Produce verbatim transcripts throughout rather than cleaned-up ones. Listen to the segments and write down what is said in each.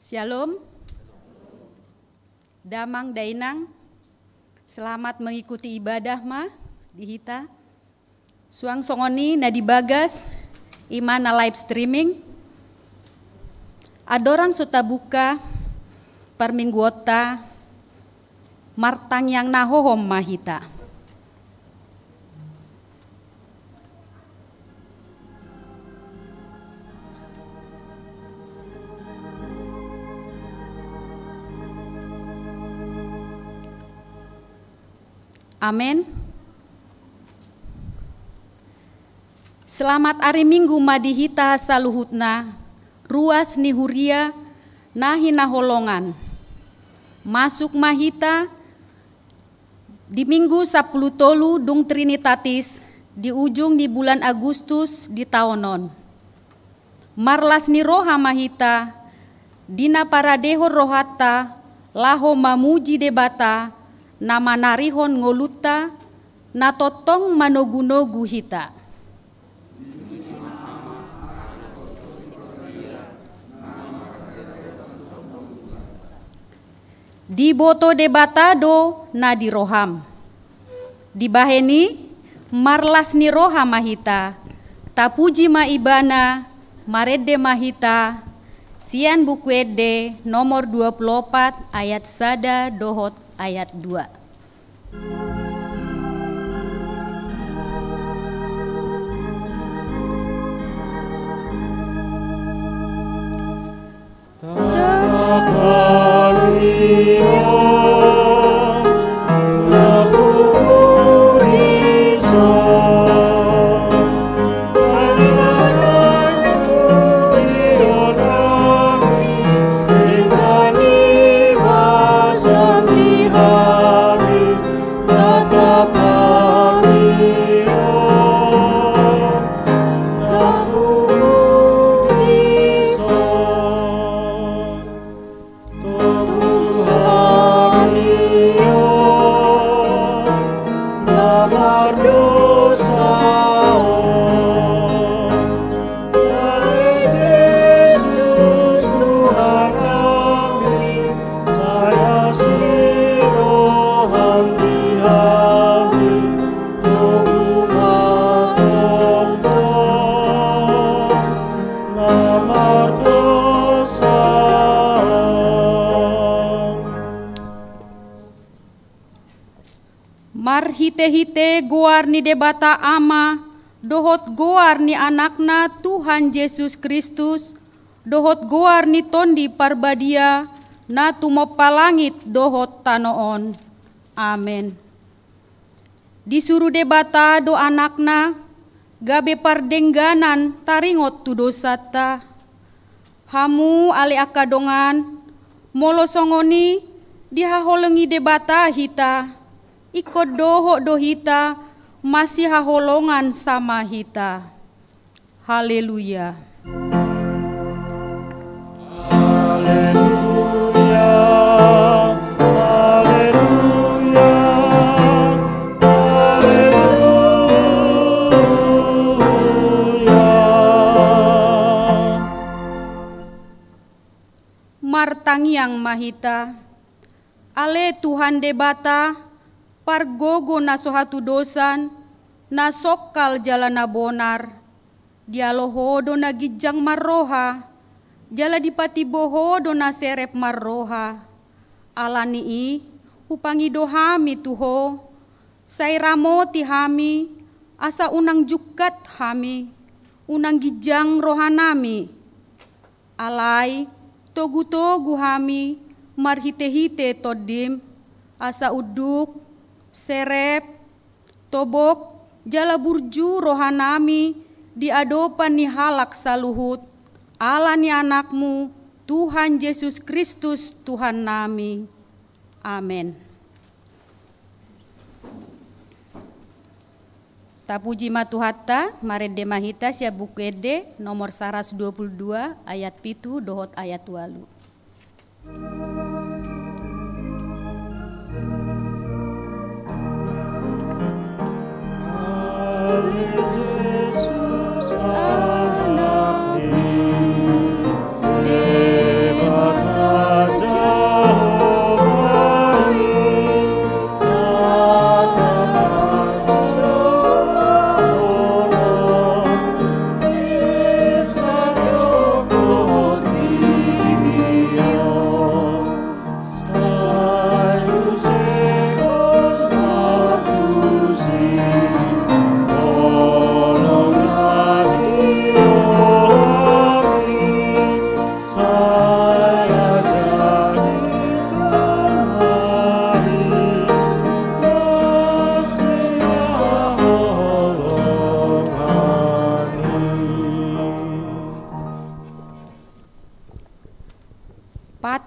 Syalom. Damang dainang, selamat mengikuti ibadah ma di hita. Suang songon i na di bagas, i ma na live streaming. Andorang so tabuka parmingguonta, martangiang na hohom ma hita. Amen. Selamat ari Minggu ma di hita saluhutna, ruas ni huria na hinaholongan. Masuk ma hita di Minggu sampulu tolu dung Trinitatis di ujung ni bulan Agustus di taon on. Marlas ni roha ma hita, di na paradehon rohanta laho mamuji Debata, na manarihon ngolunta, na tongtong manogunogu hita. Diboto Debata do na di roham. Dibahen i, marlas ni roha ma hita, tapuji ma Ibana, marende ma hita, sian Buku Ende nomor dua pulu opat ayat sada dohot ayat dua. Marhitehite goar ni Debata Ama, dohot goar ni Anakna Tuhan Jesus Kristus, dohot goar ni Tondi Parbadia, na tumompa langit dohot tano on. Amen. Disuru Debata do Anakna, gabe pardengganan taringot tu dosanta. Hamu ale angka dongan, molo songon i dihaholongi Debata hita, ingkon dohot do hita masihaholongan sama hita. Haleluya. Haleluya, haleluya, haleluya. Martangiang ma hita. Ale Tuhan Debata, pargogo na so hatudosan, na songkal jala na bonar. Dialo Ho do na ginjang marroha, jala dipatimbo Ho do na serep marroha. Ala ni i, hupangido hami tu Ho, sai ramoti hami, asa unang jungkat hami, unang ginjang rohanami. Alai, togutogu hami marhitehite Tondim, asa unduk, serep, tobok, jala burju rohanami di adopan ni halak saluhut, ala ni Anakmu, Tuhan Jesus Kristus, Tuhannami. Amen. Tapuji ma Tuhanta, marende ma hita sian Buku Ende nomor saratus dua pulu dua ayat pitu dohot ayat ualu. Ale Jesus, Anak ni Debata.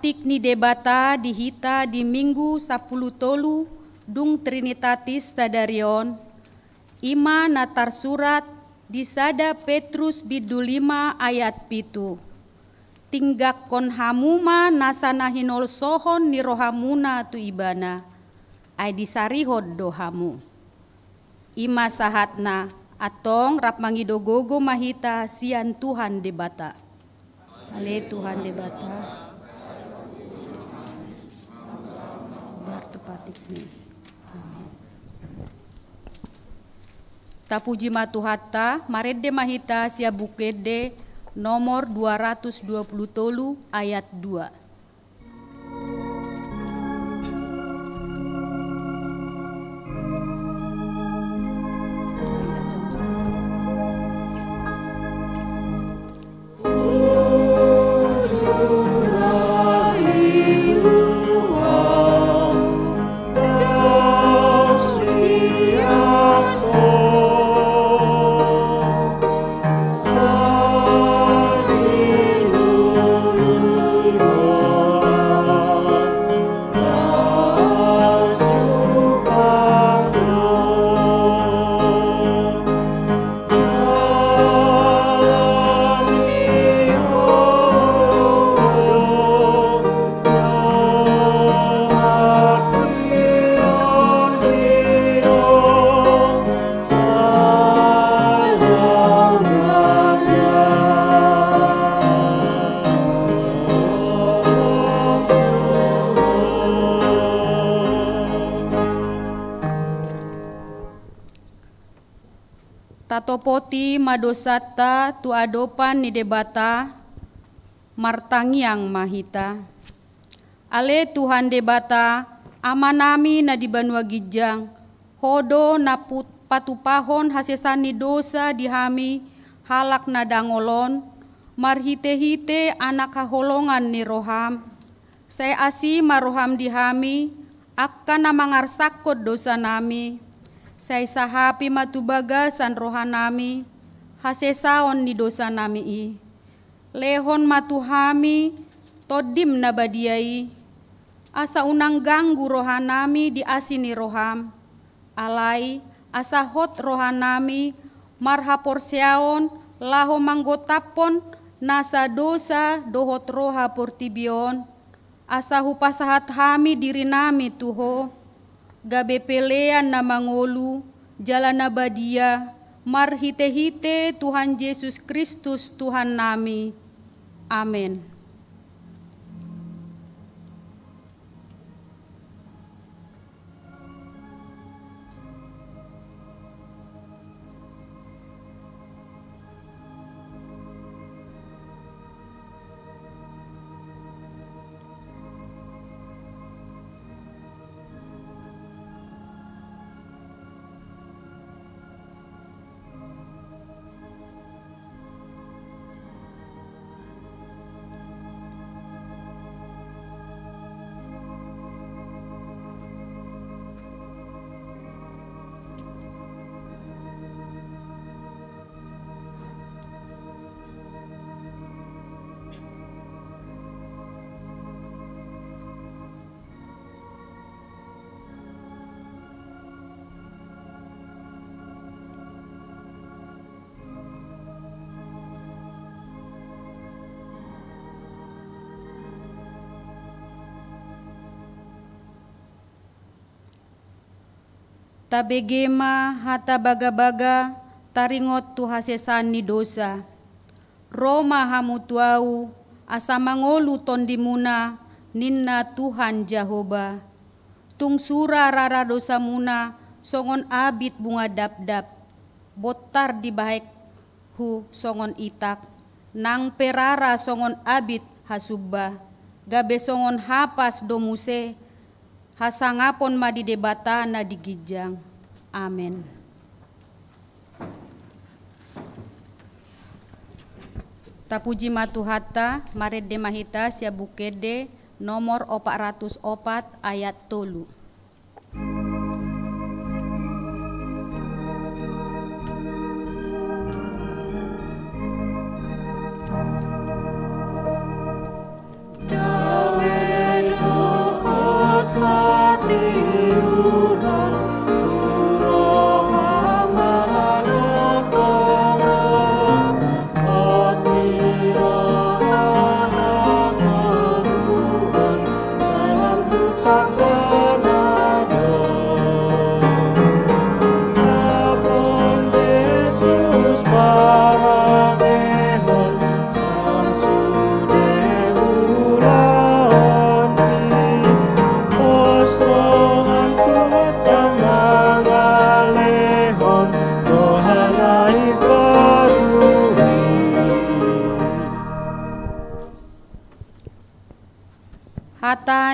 Tik ni Debata di hita di Minggu sampulu tolu dung Trinitatis sadari on, i ma na tarsurat di sada Petrus bindu lima ayat pitu. Tinggakkon hamu ma nasa na hinolsohon ni rohamuna tu Ibana, ai disarihon do hamu. I ma sahatna, antong rap mangido gogo ma hita sian Tuhan Debata. Ale Tuhan Debata, bartu patikmi. Amin. Tapuji ma Tuhanta, marende ma hita sian Buku Ende nomor dua ratus dua puluh tolu ayat dua. Tatopoti ma dosanta tu adopan ni Debata, martangiang ma hita. Ale Tuhan Debata, Amanami na di banua ginjang, Ho do na put-, patupahon hasesaan ni dosa di hami halak na dangol on, marhitehite Anak haholongan ni roham. Sai asi ma roham di hami, angka na mangarsakkon dosanami. Sai sahapi ma tu bagasan rohanami hasesaon ni dosanami i. Lehon ma tu hami Tondim na badia i, asa unang ganggu rohanami di asi ni roham. Alai asa hot rohanami marhaporseaon laho manggotaphon nasa dosa dohot roha portibi on, asa hupasahat hami dirinami tu Ho, gabe pelean na mangolu jala na badia, marhitehite Tuhan Jesus Kristus Tuhannami. Amen. Tabege ma hata bagabaga taringot tu hasesaan ni dosa. Ro ma hamu tu Ahu, asa mangolu tondimuna, ninna Tuhan Jahowa. Tung sura rara dosamuna songon abit bunga dapdap, bontar dibahen Hu songon itak, nang pe rara songon abit hasumba, gabe songon hapas do muse, hasangapon ma di Debata na di ginjang. Amen. Tapuji ma Tuhanta, marende ma hita sian Buku Ende nomor opat ratus opat ayat tolu.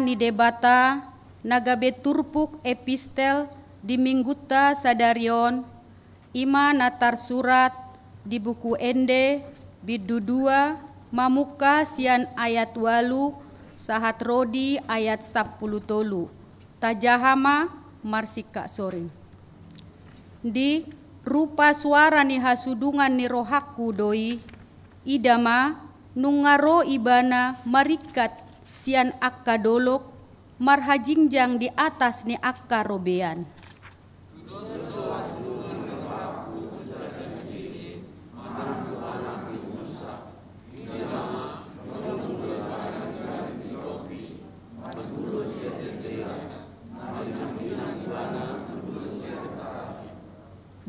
ni Debata na gabe turpuk epistel di Minggunta sadari on, i ma na tarsurat di Buku Ende bindu dua, mamungka sian ayat ualu sahat ro di ayat sampulu tolu. Tajaha ma marsingkat soring. Di rupa suara ni hasudungan ni rohangku do i, ida ma, nunga ro Ibana maringkat sian angka dolok, marhajingjang di atas ni angka robean.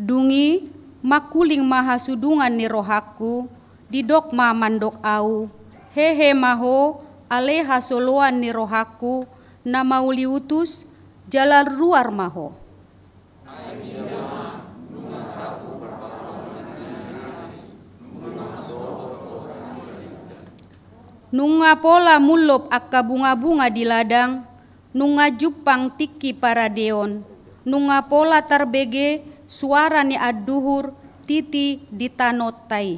Dung i mangkuling ma hasudungan ni rohangku, didok ma mandok ahu, hehe ma ho, ale hasoloan ni rohangku, na mauliutus, jala ruar ma ho. Nunga pola mullop angka bungabunga di ladang, nunga jumpang tingki paradeon, nunga pola tarbege suara ni anduhur titi di tano ta i.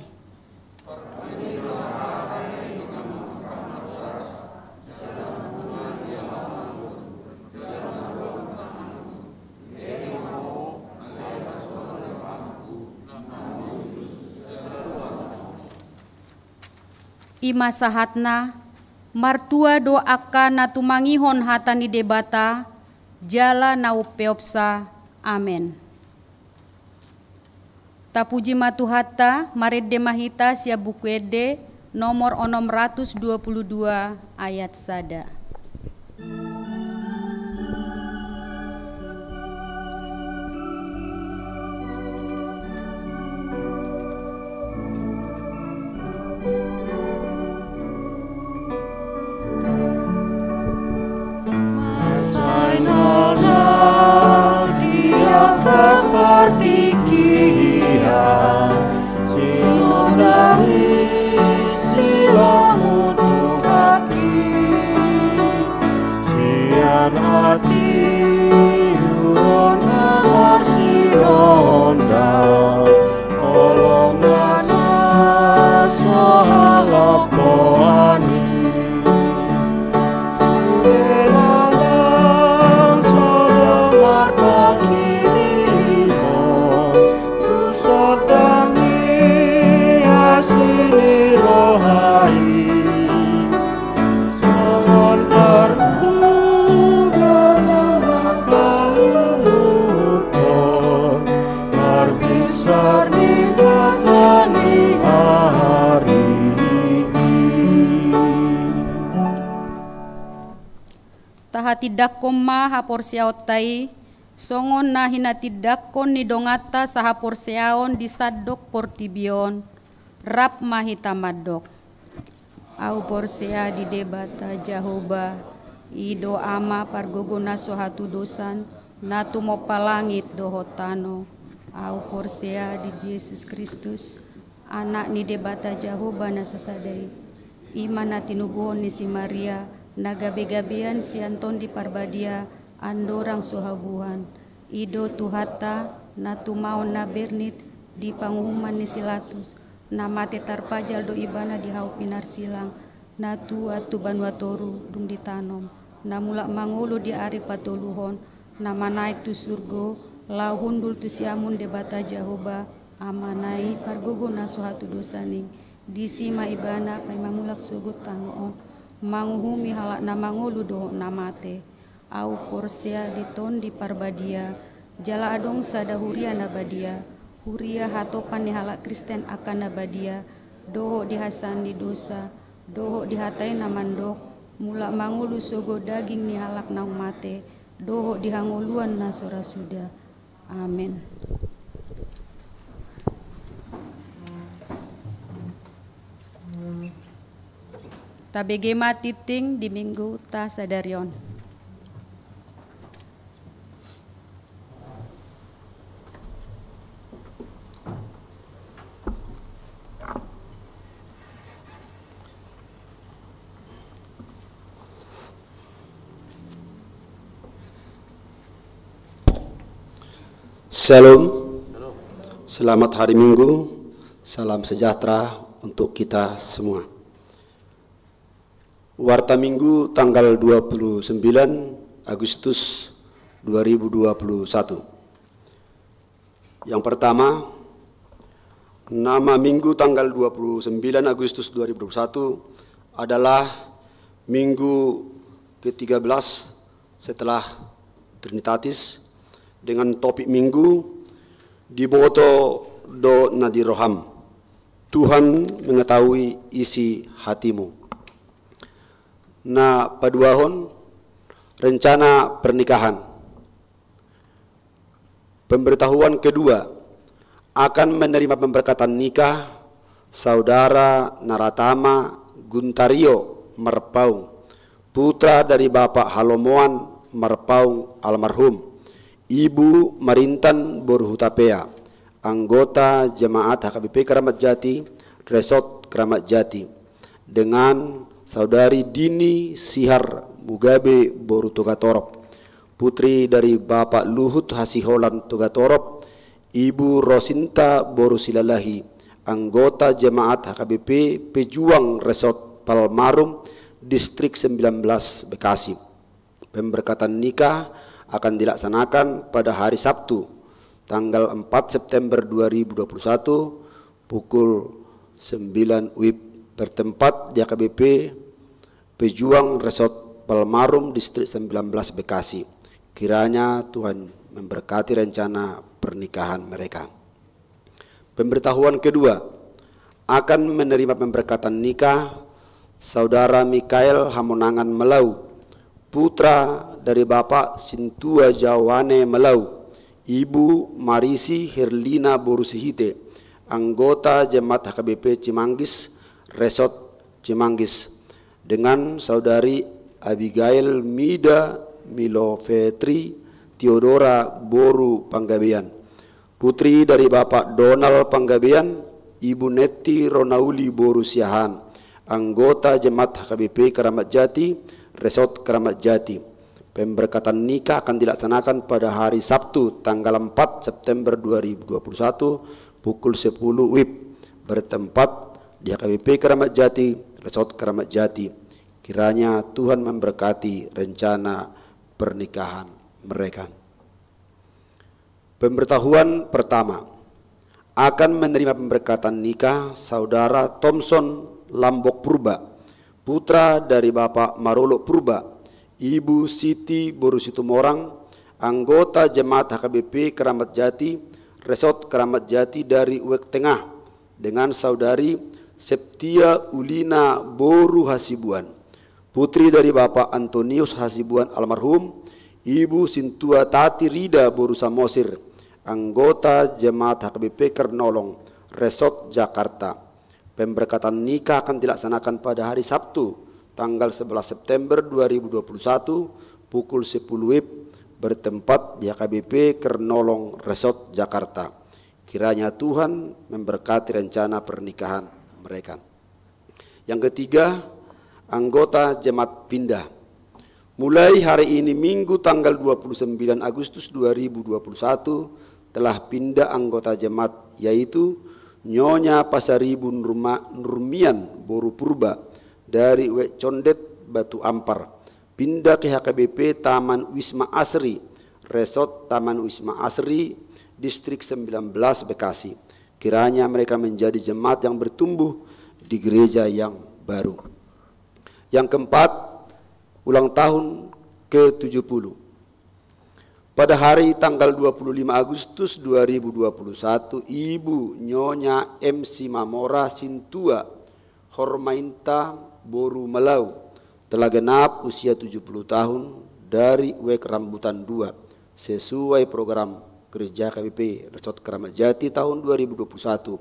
I ma sahatna. Martua do angka na tumangihon hata ni Debata jala na umpeopsa. Amen. Tapuji ma Tuhanta, marende ma hita sian Buku Ende nomor onom ratus dua pulu dua ayat sada. Mansai nolnol di angka partingkian, sinondani silang utuhaki. Sian hatiuron na marsinondal, holong na so halak polan i. Sude na lang sada marpanghirimon tu sondangan ni asi ni roha i. Songon tarbuga na mangkalunguthon marbinsar ni mata ni ari i. Tahatindangkon ma haporseaonta i, songon na hinatindangkon ni donganta sahaporseaon di sandok portibi on. Rap ma hita mandok. Ahu porsea di Debata Jahowa, i do Ama pargogo na so hatudosan, na tumompa langit dohot tano. Ahu porsea di Jesus Kristus, Anak ni Debata Jahowa na sasada i. I ma na tinubuhon ni si Maria, na gabegabean sian Tondi Parbadia, andorang so habuhan. I do Tuhanta, na tumaon na bernit di panguhuman ni si Latus, na mate tarpajal do Ibana di hau pinarsilang, na tuat tu banua toru dung ditanom, na mulak mangolu di ari patoluhon, na manaek tu surgo, laho hundul tu siamun Debata Jahowa, Amana i pargogo na so hatudosan i. Disi ma Ibana paima mulak sogot tano on, manguhumi halak na mangolu dohot na mate. Ahu porsea di Tondi Parbadia, jala adong sada huria na badia, huria hatopan ni halak Kristen angka na badia, dohot di hasesaan ni dosa, dohot di hata i na mandok, mulak mangolu sogot daging ni halak naung mate, dohot di hangoluan na so ra suda. Amen. Tabege ma tingting di Minggunta sadari on. Shalom. Selamat hari Minggu. Salam sejahtera untuk kita semua. Warta Minggu tanggal dua puluh sembilan Agustus dua ribu dua puluh satu. Yang pertama, nama Minggu tanggal dua puluh sembilan Agustus dua ribu dua puluh satu adalah Minggu ketiga belas setelah Trinitatis, dengan topik Minggu, Diboto do na di roham, Tuhan mengetahui isi hatimu. Na paduahon, rencana pernikahan. Pemberitahuan kedua, akan menerima pemberkatan nikah Saudara Naratama Guntario Marpaung, putra dari Bapak Halomoan Marpaung almarhum, Ibu Marintan boru Hutapea, anggota jemaat H K B P Keramat Jati, Resort Keramat Jati, dengan Saudari Dini Sihar Mugabe boru Togatorop, putri dari Bapak Luhut Hasiholan Togatorop, Ibu Rosinta boru Silalahi, anggota jemaat H K B P Pejuang Resort Palmarum, Distrik sembilan belas Bekasi. Pemberkatan nikah akan dilaksanakan pada hari Sabtu, tanggal empat September dua ribu dua puluh satu, pukul sembilan W I B, bertempat di H K B P Pejuang Resort Palmarum, Distrik sembilan belas Bekasi. Kiranya Tuhan memberkati rencana pernikahan mereka. Pemberitahuan kedua, akan menerima pemberkatan nikah Saudara Mikael Hamonangan Malau, putra dari Bapak Sintua Jawane Malau, Ibu Marisi Herlina boru Sihite, anggota jemaat H K B P Cimanggis, Resort Cimanggis, dengan Saudari Abigail Mida Milo Fetri Theodora boru Panggabean, putri dari Bapak Donald Panggabean, Ibu Netti Ronauli boru Siahaan, anggota jemaat H K B P Keramat Jati, Resort Keramat Jati. Pemberkatan nikah akan dilaksanakan pada hari Sabtu, tanggal empat September dua ribu dua puluh satu, pukul sepuluh W I B, bertempat di H K B P Keramat Jati, Resort Keramat Jati. Kiranya Tuhan memberkati rencana pernikahan mereka. Pemberitahuan pertama, akan menerima pemberkatan nikah Saudara Thomson Lambok Purba, putra dari Bapak Marolok Purba, Ibu Siti boru Situmorang, anggota jemaat H K B P Keramat Jati, Resort Keramat Jati dari Uek Tengah, dengan Saudari Septia Ulina boru Hasibuan, putri dari Bapak Antonius Hasibuan almarhum, Ibu Sintua Tati Rida boru Samosir, anggota jemaat H K B P Kernolong, Resort Jakarta. Pemberkatan nikah akan dilaksanakan pada hari Sabtu, tanggal sebelas September dua ribu dua puluh satu, pukul sepuluh W I B, bertempat di H K B P Kernolong Resort Jakarta. Kiranya Tuhan memberkati rencana pernikahan mereka. Yang ketiga, anggota jemaat pindah. Mulai hari ini, Minggu tanggal dua puluh sembilan Agustus dua ribu dua puluh satu, telah pindah anggota jemaat, yaitu Nyonya Pasaribu Nurma-, Nurmian boru Purba dari Uek Condet Batu Ampar, pindah ke H K B P Taman Wisma Asri, Resort Taman Wisma Asri, Distrik sembilan belas Bekasi. Kiranya mereka menjadi jemaat yang bertumbuh di gereja yang baru. Yang keempat, ulang tahun ke tujuh puluh. Pada hari tanggal dua puluh lima Agustus dua ribu dua puluh satu, Ibu Nyonya M. Simamora Sintua Hormainta boru Malau telah genap usia tujuh puluh tahun dari Uek Rambutan dua, sesuai program kerja H K B P Resort Keramat Jati tahun dua ribu dua puluh satu.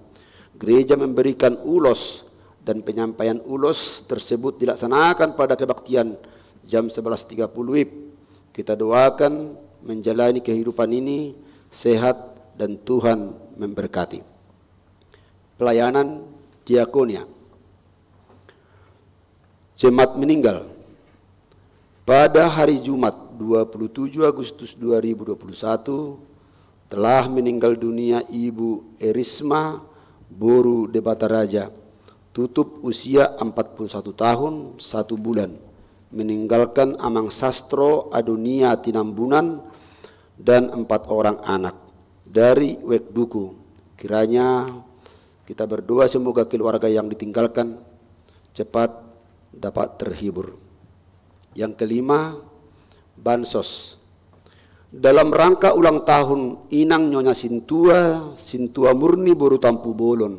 Gereja memberikan ulos dan penyampaian ulos tersebut dilaksanakan pada kebaktian jam sebelas tiga puluh W I B. Kita doakan menjalani kehidupan ini sehat dan Tuhan memberkati. Pelayanan diakonia. Jemaat meninggal. Pada hari Jumat, dua puluh tujuh Agustus dua ribu dua puluh satu, Telah meninggal dunia Ibu Erisma, boru Debata Raja, tutup usia empat puluh satu tahun, satu bulan, meninggalkan Amang Sastro Adonia Tinambunan dan empat orang anak dari Wek Duku. Kiranya kita berdoa semoga keluarga yang ditinggalkan cepat dapat terhibur. Yang kelima, bansos. Dalam rangka ulang tahun Inang Nyonya Sintua, Sintua Murni boru Tampubolon,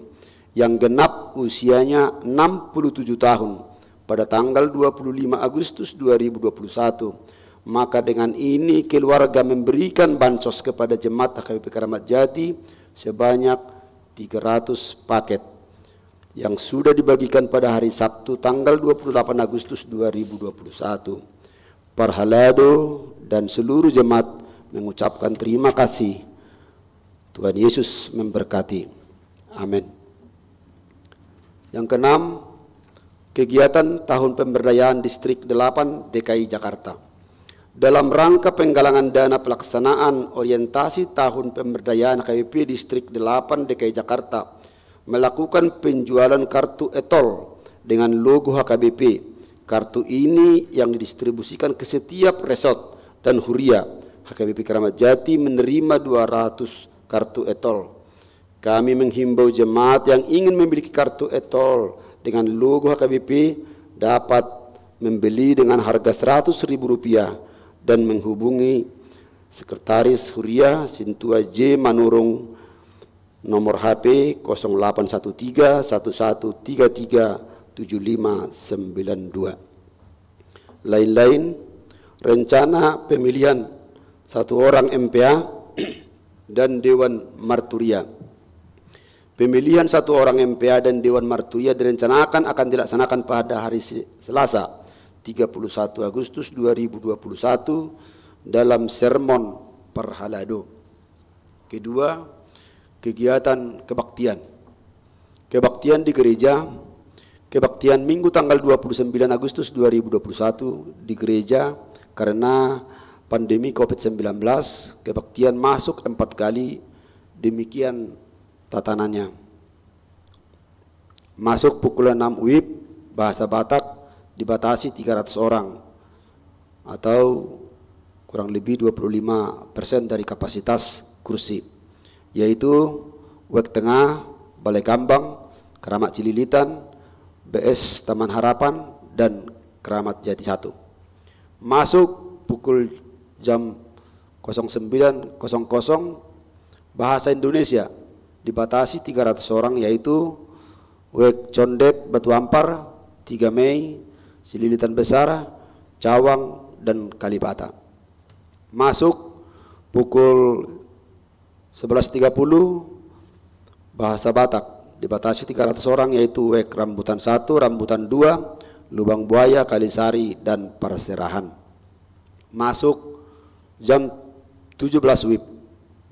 yang genap usianya enam puluh tujuh tahun, pada tanggal dua puluh lima Agustus dua ribu dua puluh satu, maka dengan ini keluarga memberikan bansos kepada jemaat H K B P Keramat Jati sebanyak tiga ratus paket yang sudah dibagikan pada hari Sabtu tanggal dua puluh delapan Agustus dua ribu dua puluh satu. Parhalado dan seluruh jemaat mengucapkan terima kasih. Tuhan Yesus memberkati. Amin. Yang keenam, kegiatan Tahun Pemberdayaan Distrik delapan D K I Jakarta. Dalam rangka penggalangan dana pelaksanaan orientasi Tahun Pemberdayaan H K B P Distrik delapan D K I Jakarta, melakukan penjualan kartu e-tol dengan logo H K B P. Kartu ini yang didistribusikan ke setiap resort dan huria. H K B P Keramat Jati menerima dua ratus kartu e-tol. Kami menghimbau jemaat yang ingin memiliki kartu e-tol dengan logo H K B P dapat membeli dengan harga seratus ribu rupiah dan menghubungi Sekretaris Huria Sintua J Manurung, nomor H P kosong delapan satu tiga satu satu tiga tiga tujuh lima sembilan dua. Lain-lain, rencana pemilihan satu orang M P A dan Dewan Marturia. Pemilihan satu orang M P A dan Dewan Marturia direncanakan akan dilaksanakan pada hari Se-, Selasa, tiga puluh satu Agustus dua ribu dua puluh satu, dalam sermon parhalado. Kedua, kegiatan kebaktian. Kebaktian di gereja. Kebaktian Minggu tanggal dua puluh sembilan Agustus dua ribu dua puluh satu di gereja karena pandemi covid sembilan belas, kebaktian masuk empat kali, demikian tatanannya. Masuk pukul enam WIB, bahasa Batak, dibatasi tiga ratus orang atau kurang lebih dua puluh lima persen dari kapasitas kursi, yaitu Wek Tengah, Balai Kambang, Keramat Cililitan, B S Taman Harapan, dan Keramat Jati satu. Masuk pukul jam kosong sembilan kosong kosong, bahasa Indonesia, dibatasi tiga ratus orang, yaitu Wek Condet Batu Ampar, Tiga Mei, Cililitan Besar, Cawang, dan Kalibata. Masuk pukul sebelas tiga puluh, bahasa Batak, dibatasi tiga ratus orang, yaitu Wek Rambutan satu, Rambutan dua, Lubang Buaya, Kalisari, dan Parserahan. Masuk jam tujuh belas WIB,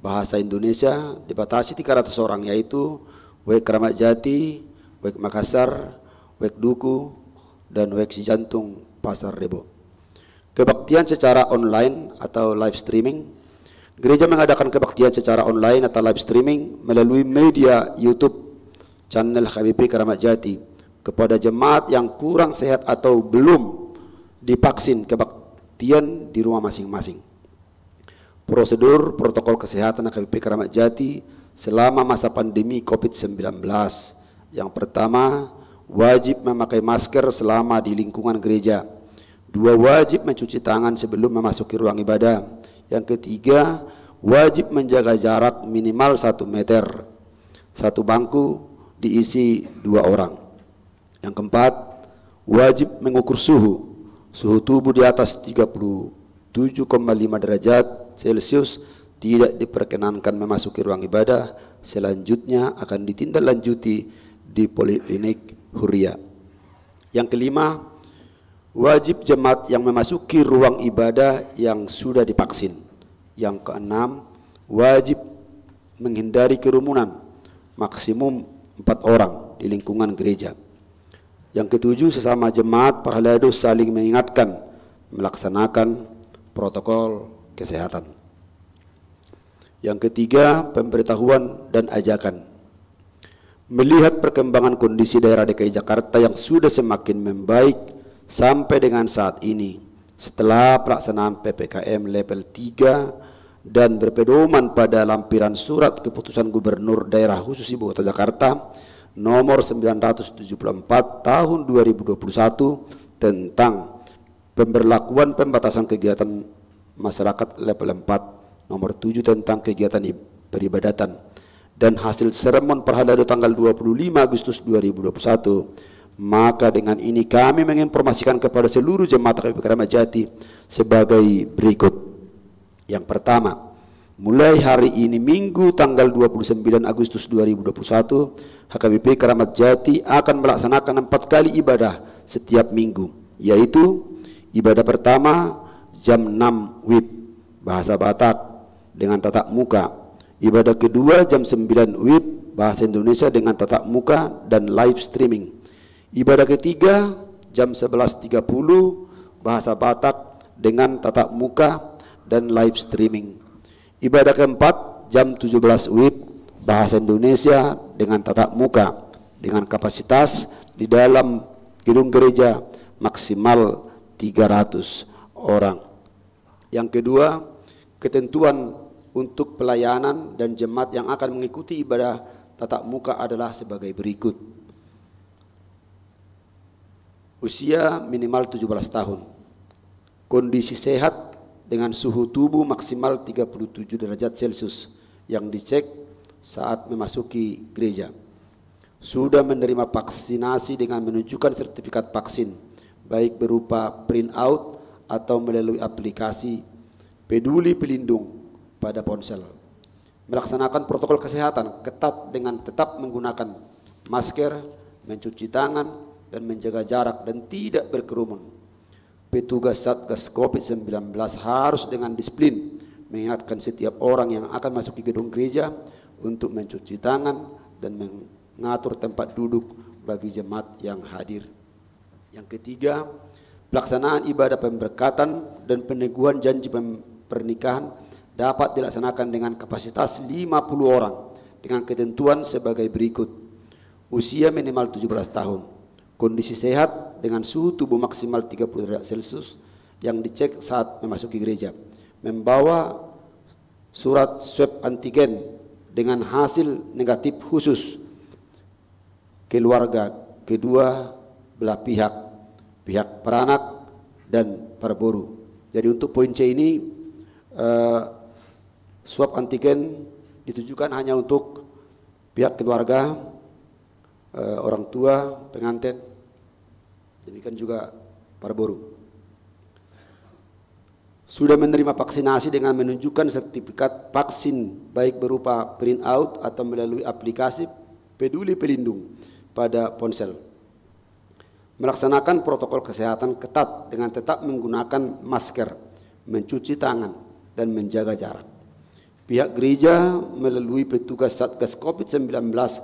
bahasa Indonesia, dibatasi tiga ratus orang, yaitu Wek Keramat Jati, Wek Makassar, Wek Duku, dan Wek Sijantung, Pasar Rebo. Kebaktian secara online atau live streaming. Gereja mengadakan kebaktian secara online atau live streaming melalui media YouTube channel H K B P Keramat Jati kepada jemaat yang kurang sehat atau belum divaksin, kebaktian di rumah masing-masing. Prosedur protokol kesehatan H K B P Keramat Jati selama masa pandemi covid sembilan belas. Yang pertama, wajib memakai masker selama di lingkungan gereja. Dua, wajib mencuci tangan sebelum memasuki ruang ibadah. Yang ketiga, wajib menjaga jarak minimal satu meter. Satu bangku diisi dua orang. Yang keempat, wajib mengukur suhu. Suhu tubuh di atas tiga puluh tujuh koma lima derajat Celcius tidak diperkenankan memasuki ruang ibadah, selanjutnya akan ditindaklanjuti di poliklinik huria. Yang kelima, wajib jemaat yang memasuki ruang ibadah yang sudah divaksin. Yang keenam, wajib menghindari kerumunan maksimum empat orang di lingkungan gereja. Yang ketujuh, sesama jemaat parhalado saling mengingatkan melaksanakan protokol kesehatan. Yang ketiga, pemberitahuan dan ajakan. Melihat perkembangan kondisi daerah D K I Jakarta yang sudah semakin membaik sampai dengan saat ini, setelah pelaksanaan P P K M level tiga dan berpedoman pada lampiran surat keputusan Gubernur Daerah Khusus Ibu Kota Jakarta nomor sembilan ratus tujuh puluh empat tahun dua ribu dua puluh satu tentang pemberlakuan pembatasan kegiatan masyarakat level empat, nomor tujuh tentang kegiatan ib-, peribadatan, dan hasil sermon parhalado tanggal dua puluh lima Agustus dua ribu dua puluh satu, maka dengan ini kami menginformasikan kepada seluruh jemaat H K B P Keramat Jati sebagai berikut. Yang pertama, mulai hari ini Minggu tanggal dua puluh sembilan Agustus dua ribu dua puluh satu, H K B P Keramat Jati akan melaksanakan empat kali ibadah setiap minggu, yaitu ibadah pertama jam enam WIB, bahasa Batak dengan tatap muka. Ibadah kedua jam sembilan WIB, bahasa Indonesia dengan tatap muka dan live streaming. Ibadah ketiga jam sebelas tiga puluh, bahasa Batak dengan tatap muka dan live streaming. Ibadah keempat jam tujuh belas WIB, bahasa Indonesia dengan tatap muka, dengan kapasitas di dalam gedung gereja maksimal tiga ratus orang. Yang kedua, ketentuan untuk pelayanan dan jemaat yang akan mengikuti ibadah tatap muka adalah sebagai berikut. Usia minimal tujuh belas tahun. Kondisi sehat dengan suhu tubuh maksimal tiga puluh tujuh derajat Celcius yang dicek saat memasuki gereja. Sudah menerima vaksinasi dengan menunjukkan sertifikat vaksin, baik berupa print out atau melalui aplikasi Peduli Pelindung pada ponsel. Melaksanakan protokol kesehatan ketat dengan tetap menggunakan masker, mencuci tangan, dan menjaga jarak dan tidak berkerumun. Petugas Satgas covid sembilan belas harus dengan disiplin mengingatkan setiap orang yang akan masuk ke gedung gereja untuk mencuci tangan dan mengatur tempat duduk bagi jemaat yang hadir. Yang ketiga, pelaksanaan ibadah pemberkatan dan peneguhan janji pem-, pernikahan dapat dilaksanakan dengan kapasitas lima puluh orang dengan ketentuan sebagai berikut. Usia minimal tujuh belas tahun. Kondisi sehat dengan suhu tubuh maksimal tiga puluh derajat Celcius yang dicek saat memasuki gereja. Membawa surat swab antigen dengan hasil negatif khusus keluarga kedua belah pihak, pihak peranak dan parboru. Jadi untuk poin C ini, eh, swab antigen ditujukan hanya untuk pihak keluarga, eh, orang tua pengantin, demikian juga parboru. Sudah menerima vaksinasi dengan menunjukkan sertifikat vaksin, baik berupa print out atau melalui aplikasi Peduli Pelindung pada ponsel. Melaksanakan protokol kesehatan ketat dengan tetap menggunakan masker, mencuci tangan, dan menjaga jarak. Pihak gereja melalui petugas Satgas covid sembilan belas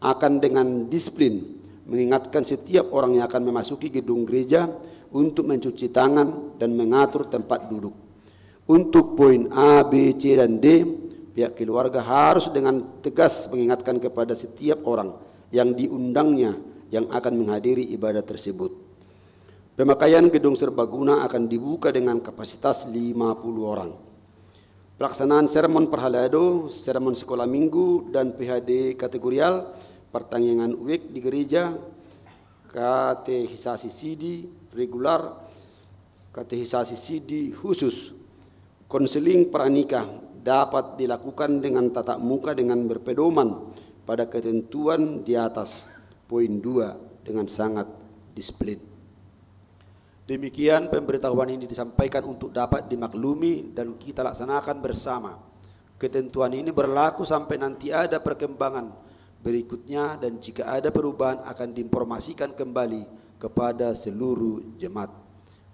akan dengan disiplin mengingatkan setiap orang yang akan memasuki gedung gereja untuk mencuci tangan dan mengatur tempat duduk. Untuk poin A, B, C, dan D, pihak keluarga harus dengan tegas mengingatkan kepada setiap orang yang diundangnya yang akan menghadiri ibadah tersebut. Pemakaian gedung serbaguna akan dibuka dengan kapasitas lima puluh orang. Pelaksanaan sermon parhalado, sermon sekolah minggu, dan P H D kategorial, partangiangan week di gereja, katehisasi sidi regular, katehisasi sidi khusus, konseling pranikah dapat dilakukan dengan tatap muka dengan berpedoman pada ketentuan di atas poin dua dengan sangat disiplin. Demikian pemberitahuan ini disampaikan untuk dapat dimaklumi dan kita laksanakan bersama. Ketentuan ini berlaku sampai nanti ada perkembangan berikutnya dan jika ada perubahan akan diinformasikan kembali kepada seluruh jemaat.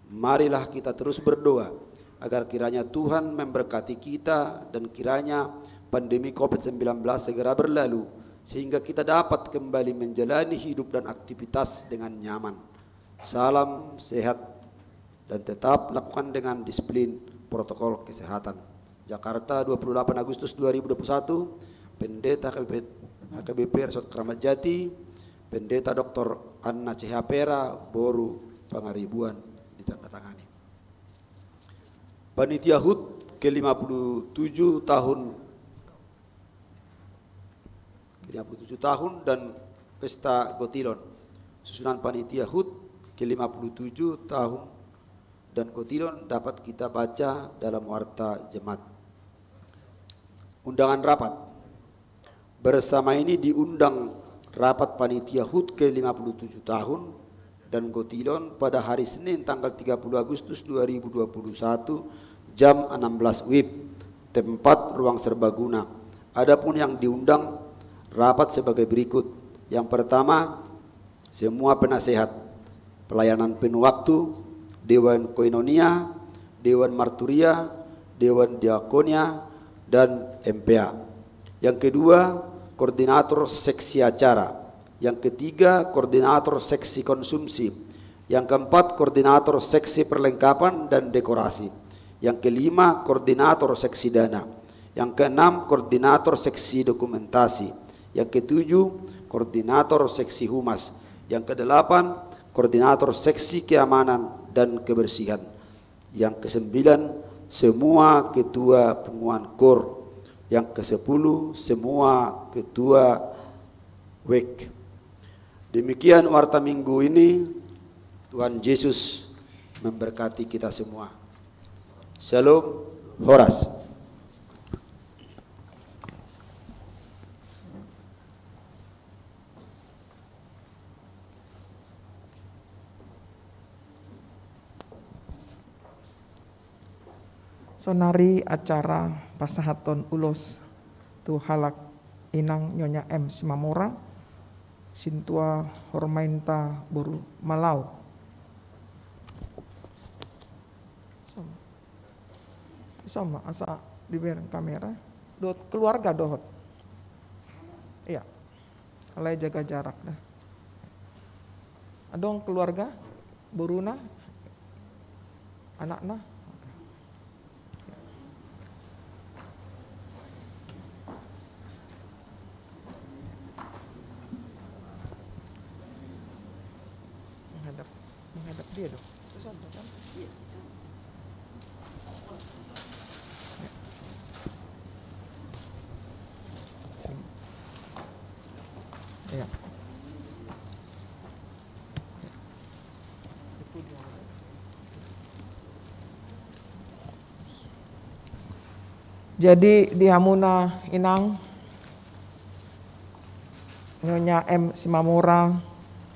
Marilah kita terus berdoa agar kiranya Tuhan memberkati kita dan kiranya pandemi covid sembilan belas segera berlalu sehingga kita dapat kembali menjalani hidup dan aktivitas dengan nyaman. Salam sehat dan tetap lakukan dengan disiplin protokol kesehatan. Jakarta, dua puluh delapan Agustus dua ribu dua puluh satu, Pendeta H K B P, H K B P Resort Kramat Jati, Pendeta Doktor Anna C H Pera, boru Pangaribuan, ditandatangani. Panitia HUT ke lima puluh tujuh tahun, ke lima puluh tujuh tahun dan pesta Gotilon. Susunan panitia HUT ke lima puluh tujuh tahun dan Gotilon dapat kita baca dalam warta jemaat. Undangan rapat. Bersama ini diundang rapat panitia HUT ke lima puluh tujuh tahun dan Gotilon pada hari Senin tanggal tiga puluh Agustus dua ribu dua puluh satu jam enam belas WIB, tempat ruang serbaguna. Adapun yang diundang rapat sebagai berikut. Yang pertama, semua penasehat pelayanan penuh waktu, Dewan Koinonia, Dewan Marturia, Dewan Diakonia, dan M P A. Yang kedua, koordinator seksi acara. Yang ketiga, koordinator seksi konsumsi. Yang keempat, koordinator seksi perlengkapan dan dekorasi. Yang kelima, koordinator seksi dana. Yang keenam, koordinator seksi dokumentasi. Yang ketujuh, koordinator seksi humas. Yang kedelapan, koordinator seksi keamanan dan kebersihan. Yang kesembilan, semua ketua punguan kor. Yang kesepuluh, semua ketua wek. Demikian warta minggu ini. Tuhan Yesus memberkati kita semua. Shalom, horas. Saonari acara pasahaton ulos tu halak inang Nyonya M Simamora, sintua Hormainta boru Malau. Sama. Sama, asa dibereng kamera. Dohot keluarga dohot. Iya. Alai jaga jarak da. Adong keluarga, boruna, anakna. Menghadap, menghadap dia dong. Iya. Jadi di hamuna inang Nyonya M Simamora,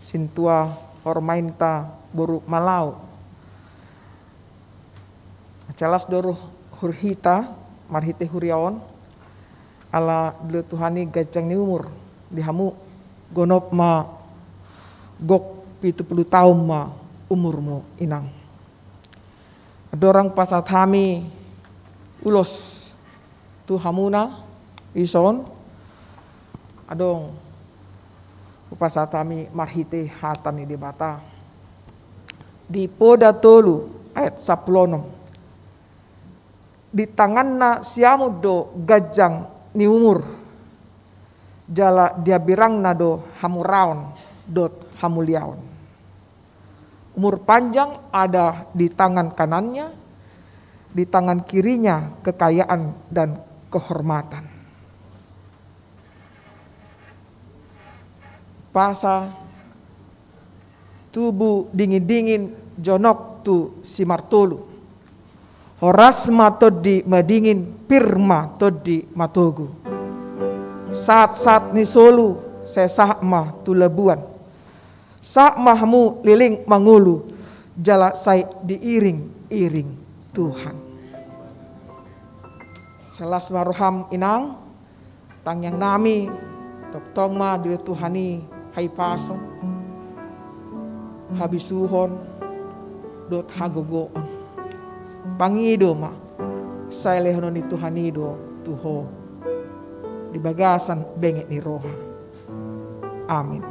sintua Hormainta boru Malau. Jelas do roh hita marhite huria on, ala dilehon Tuhan i ganjang ni umur di hamu, gonop ma gok pitu pulu taon ma umurmu inang. Andorang pasahat hami ulos tu hamuna dison, adong hupasahat hami marhite hata ni Debata. Di Poda tolu ayat sampulu onom. Di tanganna siamun do ganjang ni umur, jala di hambirangna do hamuraon dohot hamuliaon. Umur panjang ada di tangan kanannya, di tangan kirinya kekayaan dan kehormatan. Pasa tubu dingin-dingin jonok tu simartolu. Horas ma tondi madingin, pir ma tondi matogu. Sahat-sahat ni solu sai sahat ma tu labuan. Sahat ma hamu leleng mangolu, jala sai diiring-iring Tuhan. Sai las ma roham inang, tangiang nami, tongtong ma dilehon Tuhan i hahipason, habisuhon, dohot hagogoon. Pangido ma, sai lehonon ni Tuhan i do tu ho di bagasan benget ni roha. Amin.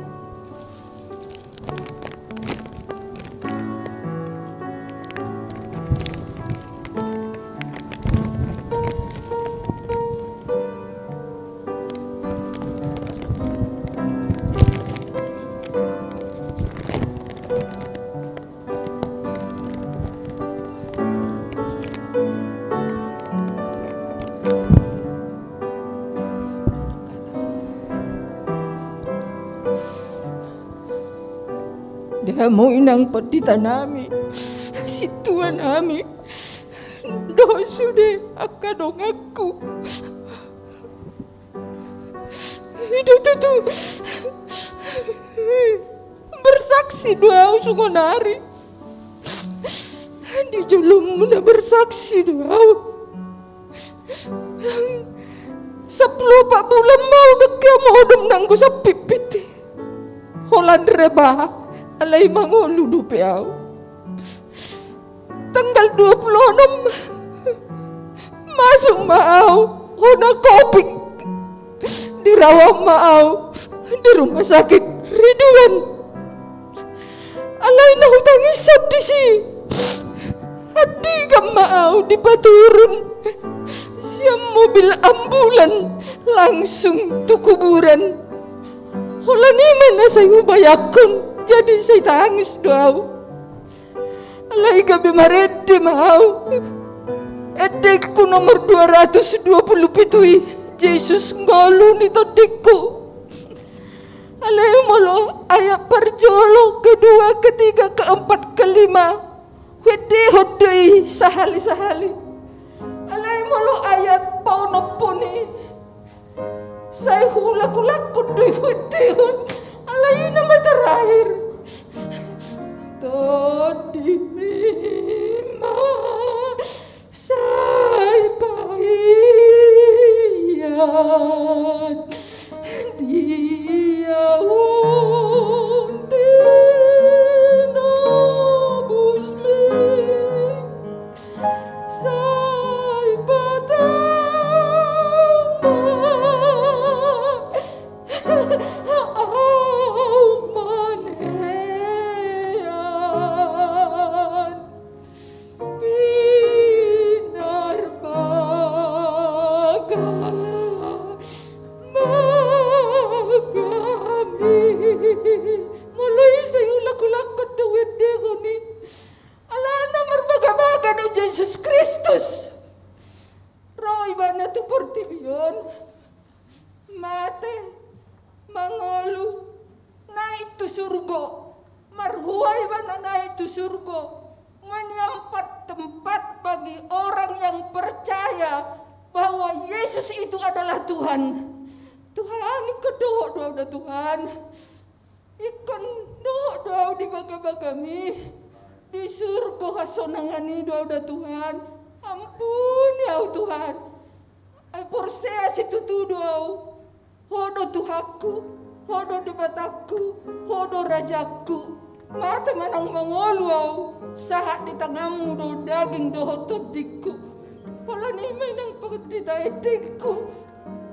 Di hamu inang pandita nami, sintua nami, dohot sude angka donganku. I do tutu, bersaksi do au songon ari. Di jolomuna bersaksi do au. Sampulu opat bulan ma au dengke modom nanggo sampitpit i. Holan reba, alai mangolu dope au. Tanggal dua pulu onom masuk ma au hona covid. Dirawat ma au di rumah sakit Ridwan. Alai na hutangishon disi, andigan ma au dipaturun sian mobil ambulan langsung tu kuburan. Holan i ma na sai hubayangkon, jadi sai tangis do au. Alai gabe marende ma au. Endengku nomor dua ratus dua pulu pitu i, Jesus ngolu ni tondingku. Alai molo ayat parjolo, kedua, ketiga, keempat, kelima, huendehon do i sahali-sahali. Alai molo ayat paonomhon i, sai huulak-ulakhon do i huendehon. Alai i nama terakhir. Tondimi ma sai pahian di au, tinobusmi sai patama au manean. Pinarbaga bagami. Molo i sai huulak-ulakhon do huendehon i. Alana marbagabaga do Jesus Kristus. Ro ibana tu portibi on, mate, mangolu, naik tu surgo. Marhua ibana naik tu surgo, menyiapkan tempat bagi orang yang percaya bahwa Yesus itu adalah Tuhan. Tuhan, ingkon dohot do au da Tuhan. Ingkon dohot do au di bagabagami. Di surgo hasonangan i do au da Tuhan. Ampuni au Tuhan. Ai porsea situtu do au. Ho do Tuhanku, ho do Debatangku, ho do rajangku. Mate manang mangolu au, sahat di tanganmu do daging dohot tondingku. Holan i ma inang pandita endengku.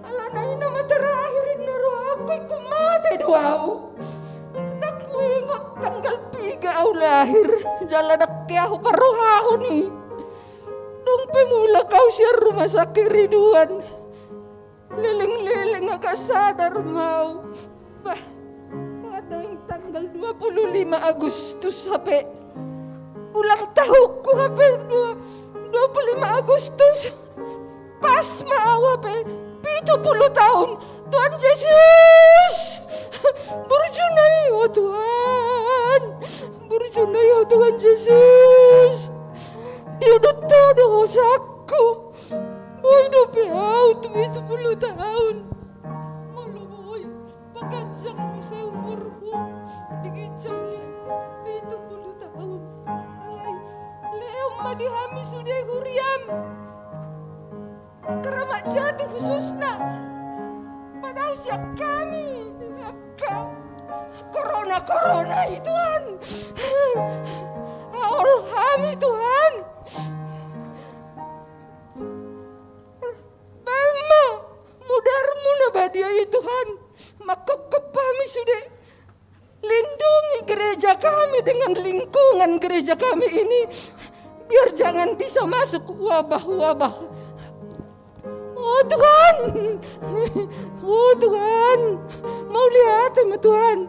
Alana i nama terakhir ninna rohangku, ingkon mate do au. Ndang huingot tanggal piga au lahir, jala ndang ke ahu parrohahon i. Dung pe mulak au sian rumah sakit Ridwan, leleng-leleng agak sadar ma au. Bah, adong tanggal dua puluh lima Agustus hape. Ulang tahunku hape dua, dua puluh lima Agustus. Pas ma au hape pitu pulu taon. Tuhan Jesus, burju na i ho Tuhan. Burju na i ho Tuhan Jesus. Di udut ho do hosangku. Boi dope au tu pitu pulu taon. Molo boi, paganjang ma saumurhu di ginjang ni pitu pulu taon. Alai, lehon ma di hami sude huriam. Keramat Jati khususna. Padahal sian hami angka korona-korona i Tuhan. Aol hami Tuhan. Baen ma mudarmu na badia i Tuhan. Mangkophop hami sude. Lindungi gereja kami dengan lingkungan gereja kami ini, biar jangan bisa masuk wabah-wabah. Oh Tuhan, oh Tuhan, mauliate ma Tuhan.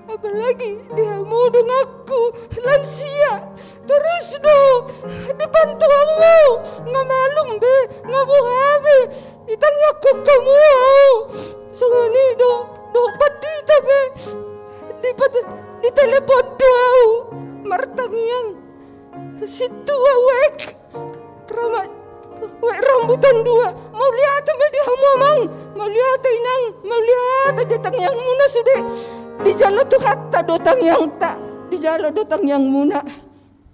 Apalagi di hamu donganku lansia, torus do dipantuanmu, nga malum be, nga boha be. Ditangiangkon hamu au. Songon i do, do pandita pe. Di, di telepon do Sintua Wek, Rama, Wek Rambutan dua. Mauliate ma di hamu amang, mauliate inang, mauliate di tangiangmuna sude. Dijalo Tuhanta do tangiangta, dijalo do tangiangmuna.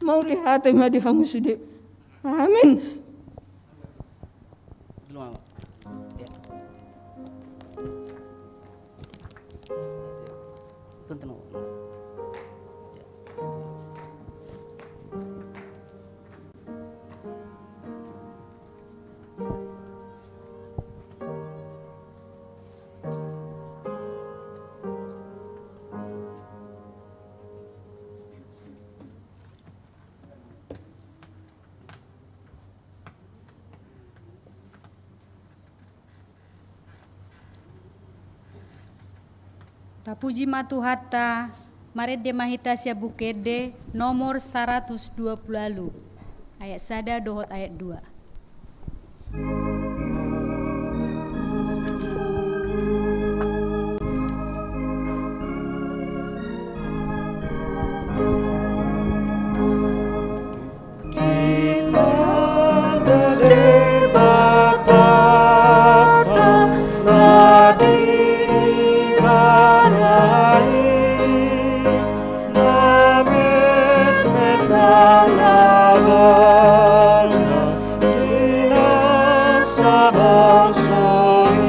Mauliate ma di hamu sude. Amin. Tapuji ma Tuhanta, marende ma hita sian Buku Ende nomor saratus dua pulu ualu, ayat sada dohot ayat dua. Di tanda Debata na di ibana i, na metmet nang na balga di na sabangso i.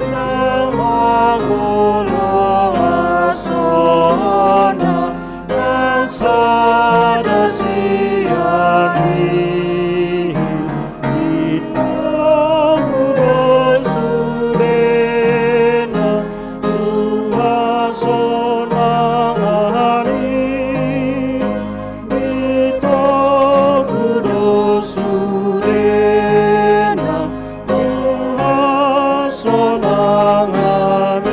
Na mangolo hasona nang sada sian i, ditogu do sudena tu hasonangan i. Ditogu do sudena tu hasonangan i.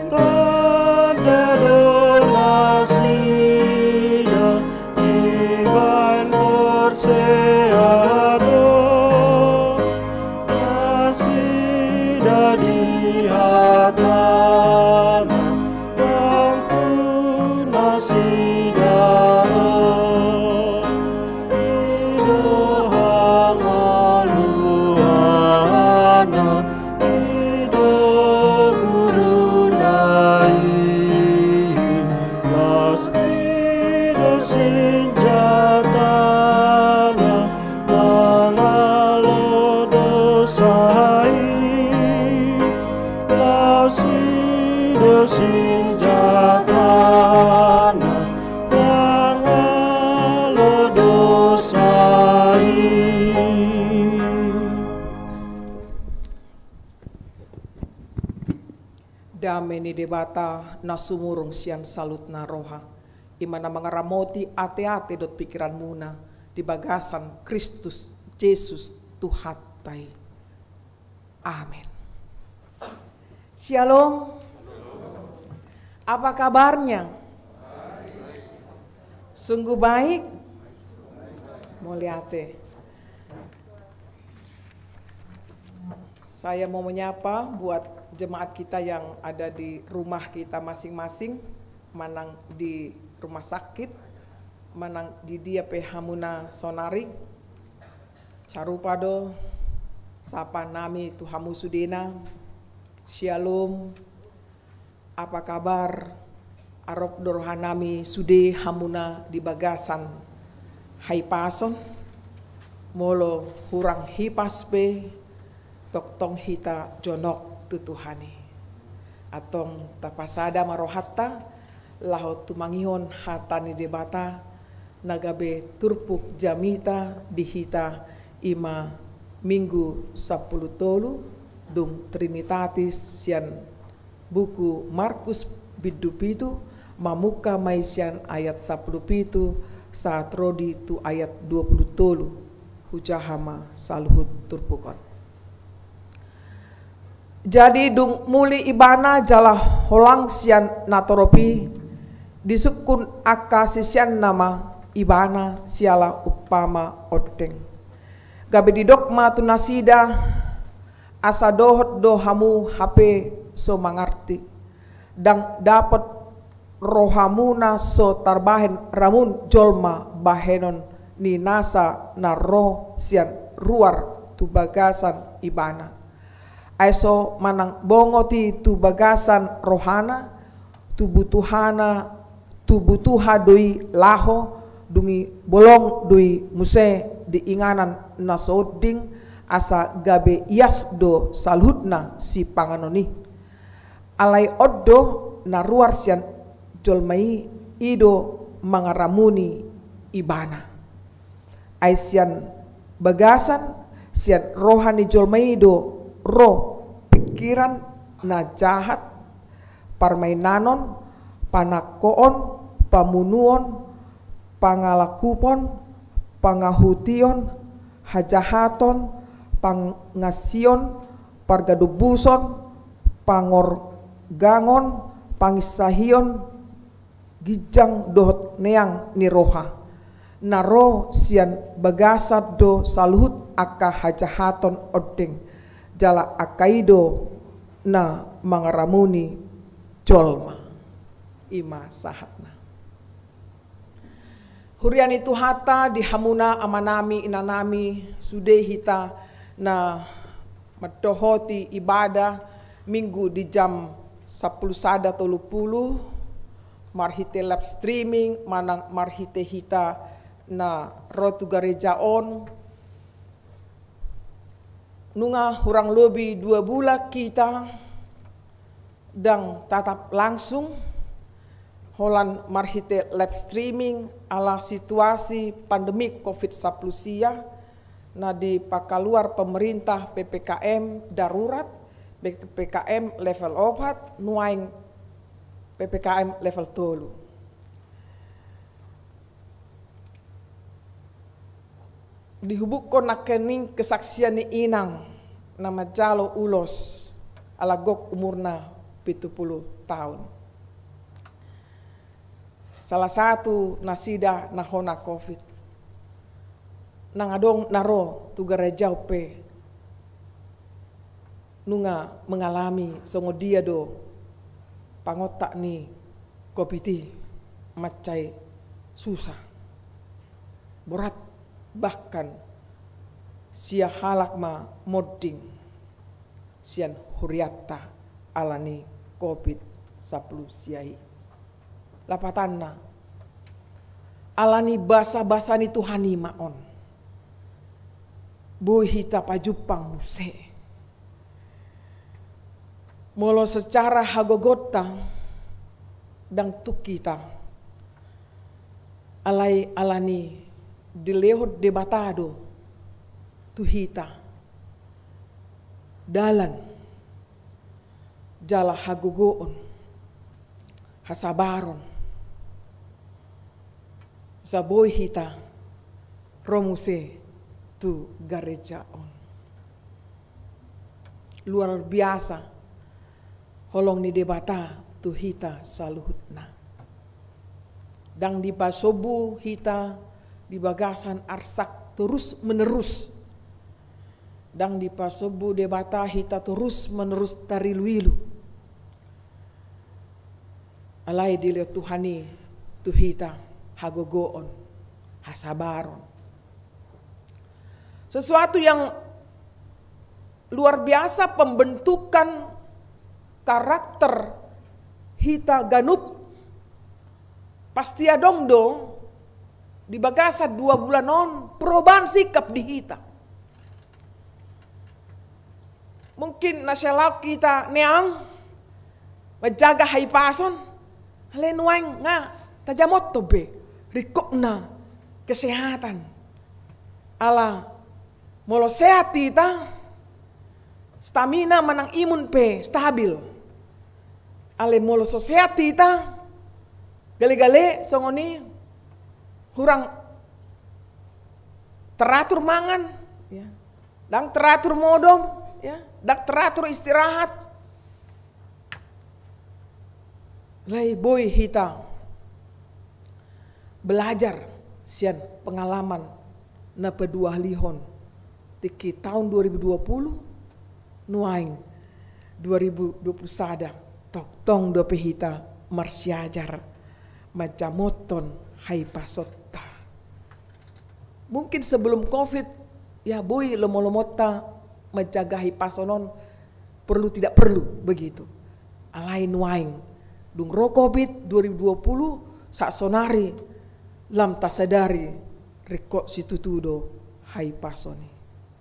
Ditanda do nasida dibahen porsea do nasida di hatana, nang tu nasida ro. I do hangoluanna, i do guruna i, las i do sinjatana, mangalo dosa i. Las i do sinjatana, mangalo dosa i. Dame ni Debata na sumurung sian saluhutna roha, i ma na mangaramoti ateate dohot pingkiranmuna di bagasan Kristus Jesus Tuhanta i. Amin. Syalom. Apa kabarnya? Sungguh baik? Mauliate. Saya mau menyapa buat jemaat kita yang ada di rumah kita masing-masing, manang di rumah sakit, manang di dia pe hamuna sonari. Sarupa do sapa nami tu hamu sudena. Syalom. Apa kabar? Arop do rohanami sude hamuna di bagasan hahipason. Molo hurang hipas pe, tongtong hita jonok tu Tuhan i. Antong tapasada ma rohanta laho tumangihon hata ni Debata na gabe turpuk jamita di hita, i ma Minggu sampulu tolu dung Trinitatis sian buku Markus bindu pitu, mamungka ma i sian ayat sampulu pitu sahat ro di tu ayat dua pulu tolu. Hujaha ma saluhut turpuk on. Jadi dung muli ibana jala holang sian natorop i, disungkun angka siseanna ma ibana siala umpama ondeng. Gabe didok ma tu nasida, asa dohot do hamu hape so mangarti. Ndang dapot rohamuna so tarbahen ramun jolma bahenon ni nasa na ro sian ruar tu bagasan ibana. Ai so manang bongot i tu bagasan rohana, tu butuhana, tu butuha do i laho, dung i bolong do i muse di inganan na so onding, asa gabe ias do saluhutna sipanganon i. Alai on do na ruar sian jolma i, i do mangaramuni ibana. Ai sian bagasan, sian roha ni jolma i do ro pingkiran na jahat, parmainanon, panangkoon, pamunuon, pangalangkupon, pangahution, hajahaton, pangansion, pargadombuson, pangorgangon, panginsahion, ginjang dohot neang ni roha. Na ro sian bagasan do saluhut angka hajahaton ondeng, jala angka i do na mangaramuni jolma. I ma sahatna. Huria ni Tuhanta, di hamuna amanami, inanami, sude hita na mandohoti ibadah Minggu di jam sampulu sada tolu pulu, marhite live streaming, manang marhite hita na ro tu gareja on. Nunga hurang lobi dua bulan hita ndang tatap langsung, holan marhite live streaming ala situasi pandemi covid sampulu sia, na dipakaluar pemerintah P P K M darurat, P P K M level opat, nuaeng P P K M level tolu. Dihubukkon nangkining kesaksian ni inang na manjalo ulos, ala gok umurna pitu pulu taon. Salah satu nasida na hona covid. Nang adong na ro tu gareja on pe nunga mengalami songon dia do pangontak ni covid i, mansai susah, borat, bahkan sia halak ma monding sian hurianta ala ni covid sampulu sia i. Lapatanna, ala ni basabasa ni Tuhan i ma on, boi hita pajumpang muse. Molo secara hagogoonta ndang tung hita, alai ala ni dilehon Debata do tu hita dalan jala hagogoon, hasabaron, asa boi hita ro muse tu gareja on. Luar biasa holong ni Debata tu hita saluhutna. Ndang dipasombu hita di bagasan arsak torus menerus. Ndang dipasombu Debata hita torus menerus tariluilu. Alai dilehon Tuhan i tu hita hagogoon, hasabaron. Sesuatu yang luar biasa, pembentukan karakter hita ganup. Pasti adong do di bagasan dua bulan on perubahan sikap di hita. Mungkin na sai laho hita neang manjaga hahipason, alai nuaeng nga tajamothon be ringkotna kesehatan. Ala molo sehat hita, stamina manang imun pe stabil. Alai molo so sehat hita, gale-gale songon i, hurang teratur mangan, ya. Ndang teratur modom, ya. Ndang teratur istirahat. Alai boi hita belajar sian pengalaman na paduahalihon tingki taon dua ribu dua puluh, nuaeng dua ribu dua puluh sada, tongtong dope hita marsiajar manjamothon haipasonta. Mungkin sebelum covid, ya, boi lomo-lomonta manjaga haipason on, perlu tidak perlu, begitu. Alai nuaeng, dung ro covid dua ribu dua puluh, saonari lam tasadari ringkot situtu do haipason i.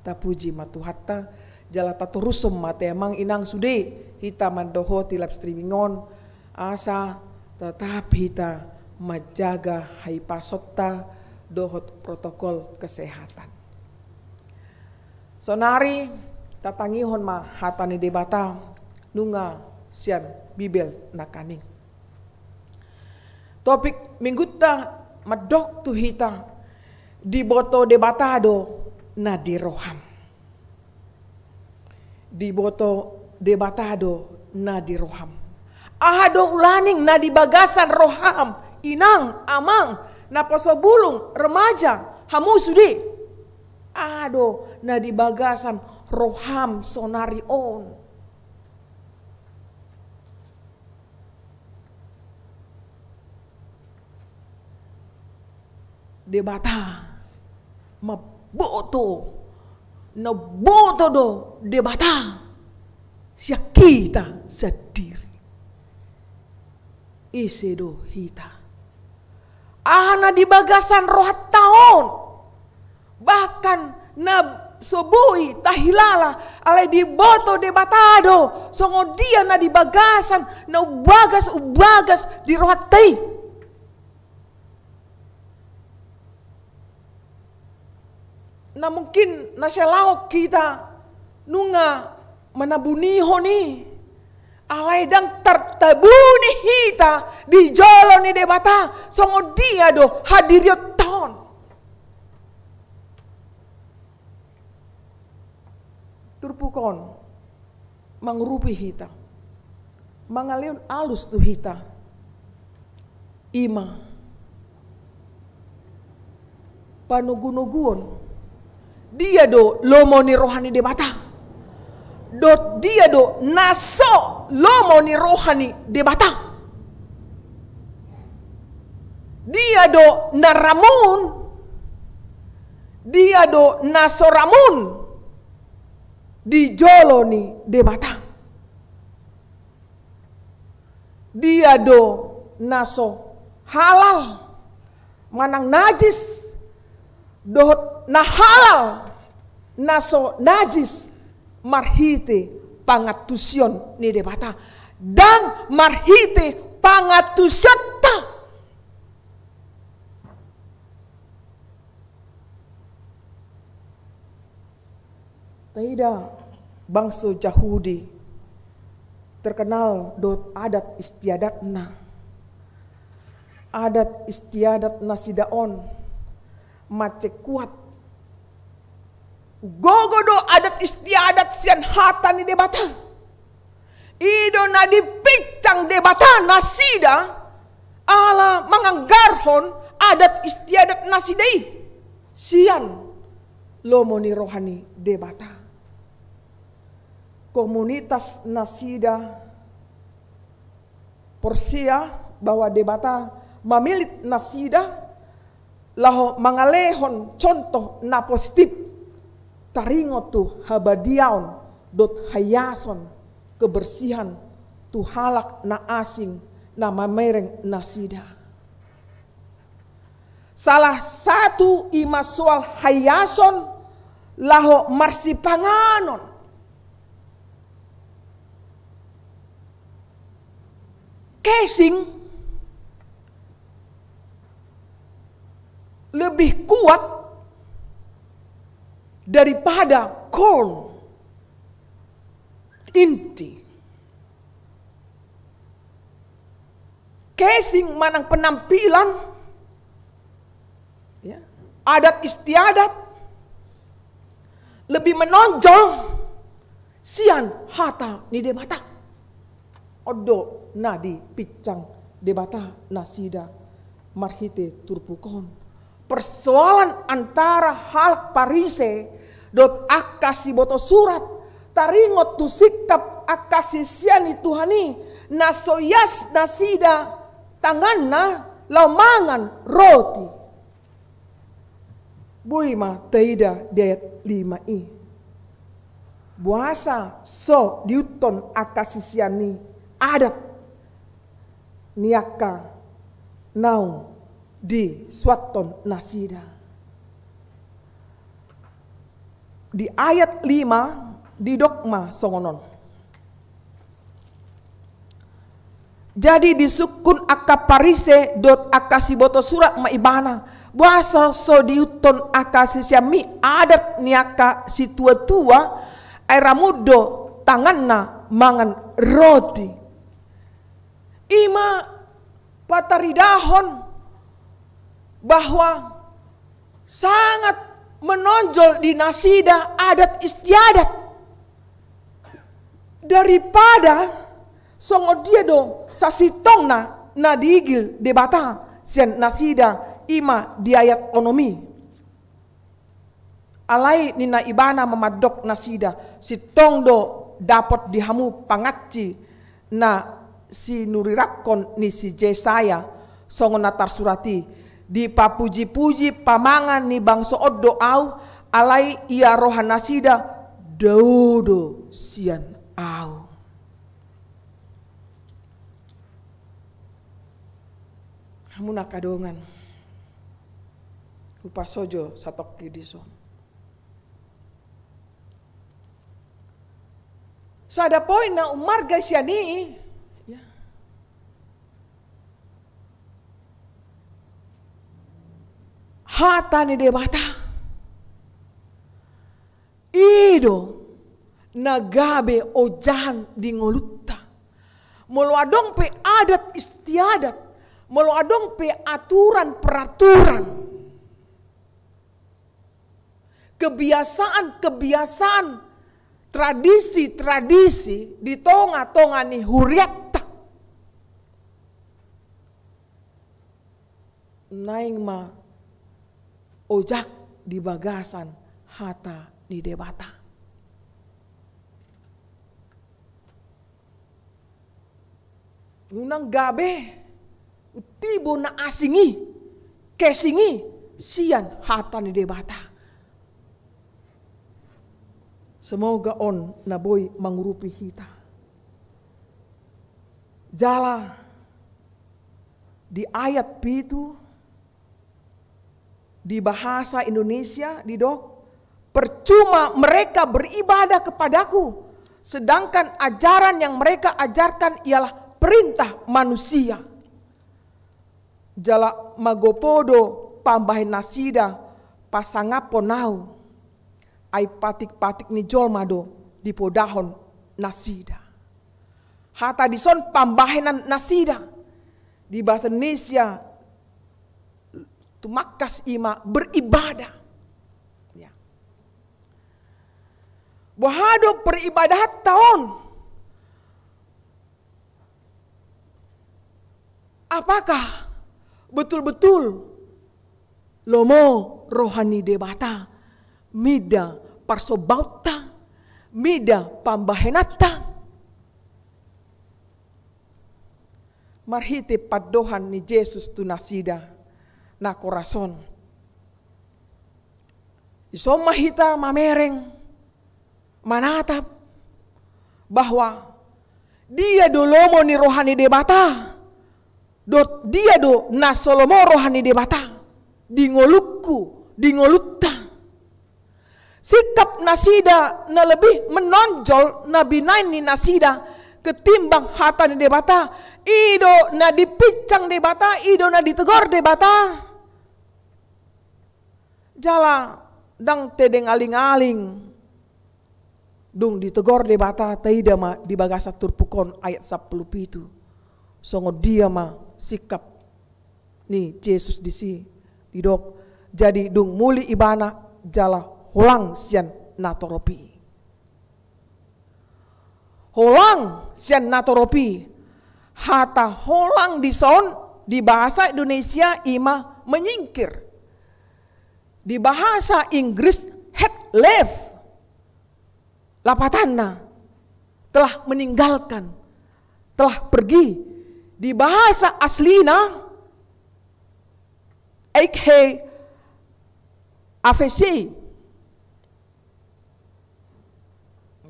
Tapuji ma Tuhanta, jala tatorushon ma ate amang inang sude hita mandohoti live streaming on, asa tetap hita manjaga haipasonta dohot protokol kesehatan. Saonari tatangihon ma hata ni Debata nunga sian Bibel nangkaning. Topik minggunta mandok tu hita, diboto Debata do na di roham. Diboto Debata do na di roham. Aha do ulaning na di bagasan roham, inang, amang, naposo bulung, remaja, hamu sude? Aha do na di bagasan roham saonari on? Debata mamboto, na boto do Debata sian hita sandiri. Ise do hita? Aha na di bagasan rohanta on? Bahkan na so boi tahilala, alai diboto Debata do songon dia na di bagasan, na umbagas, umbagas di rohanta i. Na mungkin na sai laho hita nunga manabunihon i, alai ndang tartabuni hita di jolo ni Debata songon dia do hadirionta on. Turpuk on mangurupi hita, mangalehon alus tu hita, i ma panogunoguon, dia do lomo ni roha ni Debata, dohot dia do na so lomo ni roha ni Debata. Dia do na ramun, dia do na so ramun di jolo ni Debata. Dia do na so halal manang najis, dohot na halal na so najis marhite pangantusion ni Debata, ndang marhite pangantusionta. Taida bangso Jahudi terkenal dohot adat istiadatna. Adat istiadat nasida on mansai kuat. Gogo do adat istiadat sian hata ni Debata. I do na dipinsang Debata nasida ala manganggarhon adat istiadat nasida i sian lomo ni roha ni Debata. Komunitas nasida porsea bahwa Debata mamillit nasida laho mangalehon contoh na positif, taringot tu habadiaon dohot haiason, kebersihan, tu halak na asing na mamereng nasida. Salah satu i ma soal haiason laho marsipanganon. Kesing lebih kuat daripada korn inti. Kesing manang penampilan, ya, adat istiadat lebih menonjol sian hata ni Debata. On do na dipinsang Debata nasida marhite turpuk on. Persoalan antara halak Parise dohot angka siboto surat taringot tu sikap angka sisean ni Tuhan i Na so ias nasida tanganna laho mangan roti. Boi ma taida di ayat lima i. Boasa so diihuthon angka sisean i adat ni angka naung disuanhon nasida. Di ayat lima didok ma songon on. Jadi disungkun angka Parise dohot angka siboto surat ma ibana, boasa so diihuthon angka siseanmi adat ni angka situatua, ai ra mundo tanganna mangan roti. I ma pataridahon bahwa sangat menonjol di nasida adat istiadat daripada songon dia do sasintongna na diigil Debata sian nasida, i ma di ayat onom i. Alai ninna ibana ma mandok nasida, sintong do dapot di hamu pangansi na sinurirangkon ni si Jesaya, songon na tarsurat i, dipapujipuji pamangan ni bangso on do ahu, alai ia roha nasida dao do sian ahu. Hamu na angka dongan, hupasojo satongkin dison. Sada poin na ummarga sian i, ya. Hata ni Debata. I do na gabe ojahan di ngolunta. Molo adong pe adat istiadat, molo adong pe aturan peraturan, kebiasaan-kebiasaan, tradisi-tradisi di tonga-tonga ni huriatta, naeng ma ojak di bagasan hata ni Debata. Unang gabe tibo na asing i, kesing i sian hata ni Debata. Semoga on na boi mangurupi hita. Jala di ayat pitu, di bahasa Indonesia didok, percuma mereka beribadah kepadaku, sedangkan ajaran yang mereka ajarkan ialah perintah manusia. Jala magopo do pambahen nasida pasangaphon ahu, ai patik-patik ni jolma do dipodahon nasida. Hata dison pambahenan nasida. Di bahasa Indonesia tumangkas i ma beribadah. Ya. Boha do peribadahanta on? Apakah betul-betul lomo roha ni Debata mida parsombaonta, mida pambahenanta? Marhite pandohan ni Jesus tu nasida na horas on, dison ma hita mamereng, manatap bahwa dia do lomo ni roha ni Debata, dohot dia do na so lomo roha ni Debata di ngolungku, di ngolunta. Sikap nasida na lebih menonjol na binahen ni nasida ketimbang hata ni Debata. I do na dipinsang Debata, i do na ditegor Debata. Jala ndang tedeng aling-aling dung ditegor Debata, taida ma di bagasan turpuk on ayat sampulu pitu. Songon dia ma sikap ni Jesus disi, didok, jadi dung muli ibana jala holang sian natorop i. Holang sian natorop i. Hata holang dison di bahasa Indonesia i ma menyingkir. Di bahasa Inggris, had left. Lapatanna, telah meninggalkan telah pergi. Di bahasa aslina, eik he aphesei.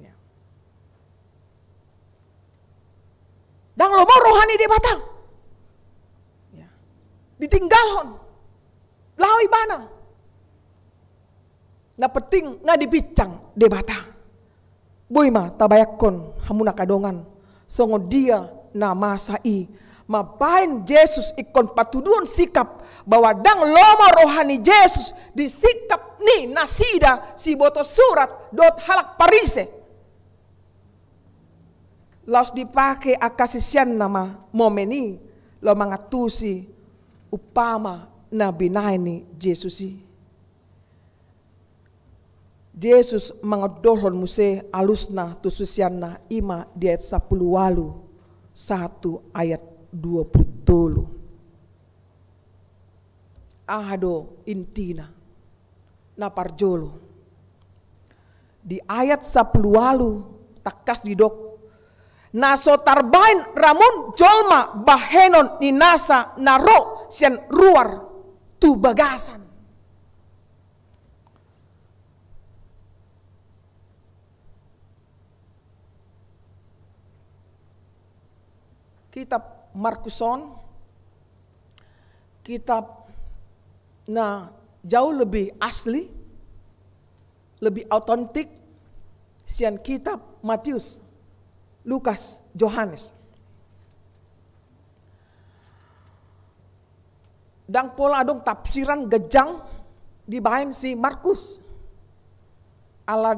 Ya. Ndang lomo roha ni Debata. Ya. Ditinggalhon. Laho ibana. Na penting nga dipinsang Debata. Boi ma tabayangkon hamu angka dongan, songon dia na masa i mambahen Jesus ingkon patuduhon sikap bahwa ndang lomo roha ni Jesus di sikap ni nasida siboto surat dohot halak Parise. Laos dipake angka siseanna ma momen i laho mangantusi umpama na binahen ni Jesus i. Jesus mangondolhon muse alusna tu siseanna, i ma di ayat sampulu ualu sahat tu ayat dua pulu tolu. Aha do intina? Na parjolo, di ayat sampulu ualu tangkas didok, na so tarbahen ramun jolma bahenon ni nasa na ro sian ruar tu bagasan. Kitab Markus on kitab na jauh lebih asli, lebih autentik sian kitab Matius, Lukas, Johannes. Ndang pola adong tafsiran ganjang dibahen si Markus. Ala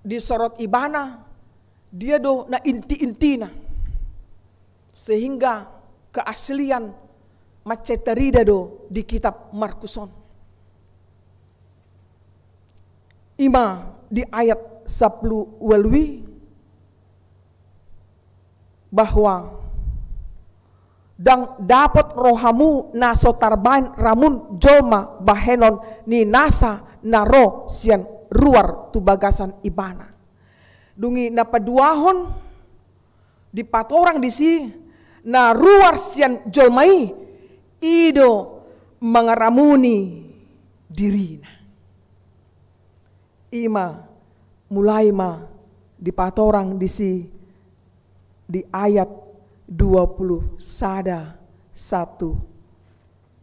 disorot ibana, dia do na inti-intina. Sehingga keaslian mansai tarida do di kitab Markus on. I ma di ayat sampulu ualu i, bahwa ndang dapot rohamu na so tarbahen ramun jolma bahenon ni nasa na ro sian ruar tu bagasan ibana. Dung i na paduahon, dipatorang disi, na ruar sian jolma i, i do mangaramuni dirina. I ma, mulai ma dipatorang disi di ayat dua pulu sada sahat tu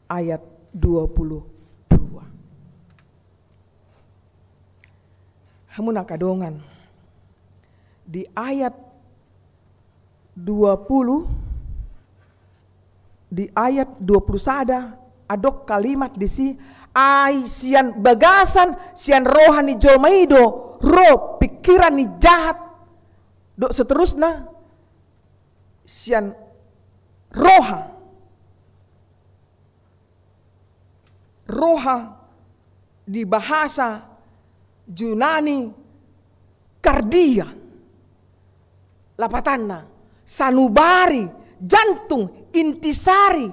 ayat dua pulu dua. Hamu angka dongan, di ayat dua pulu, di ayat dua pulu sada, adong kalimat disi, ai sian bagasan, sian roha ni jolma i do ro pikiran ni jahat, dohot seterusna, sian roha. Roha di bahasa Junani kardia. Lapatanna, sanubari, jantung, intisari,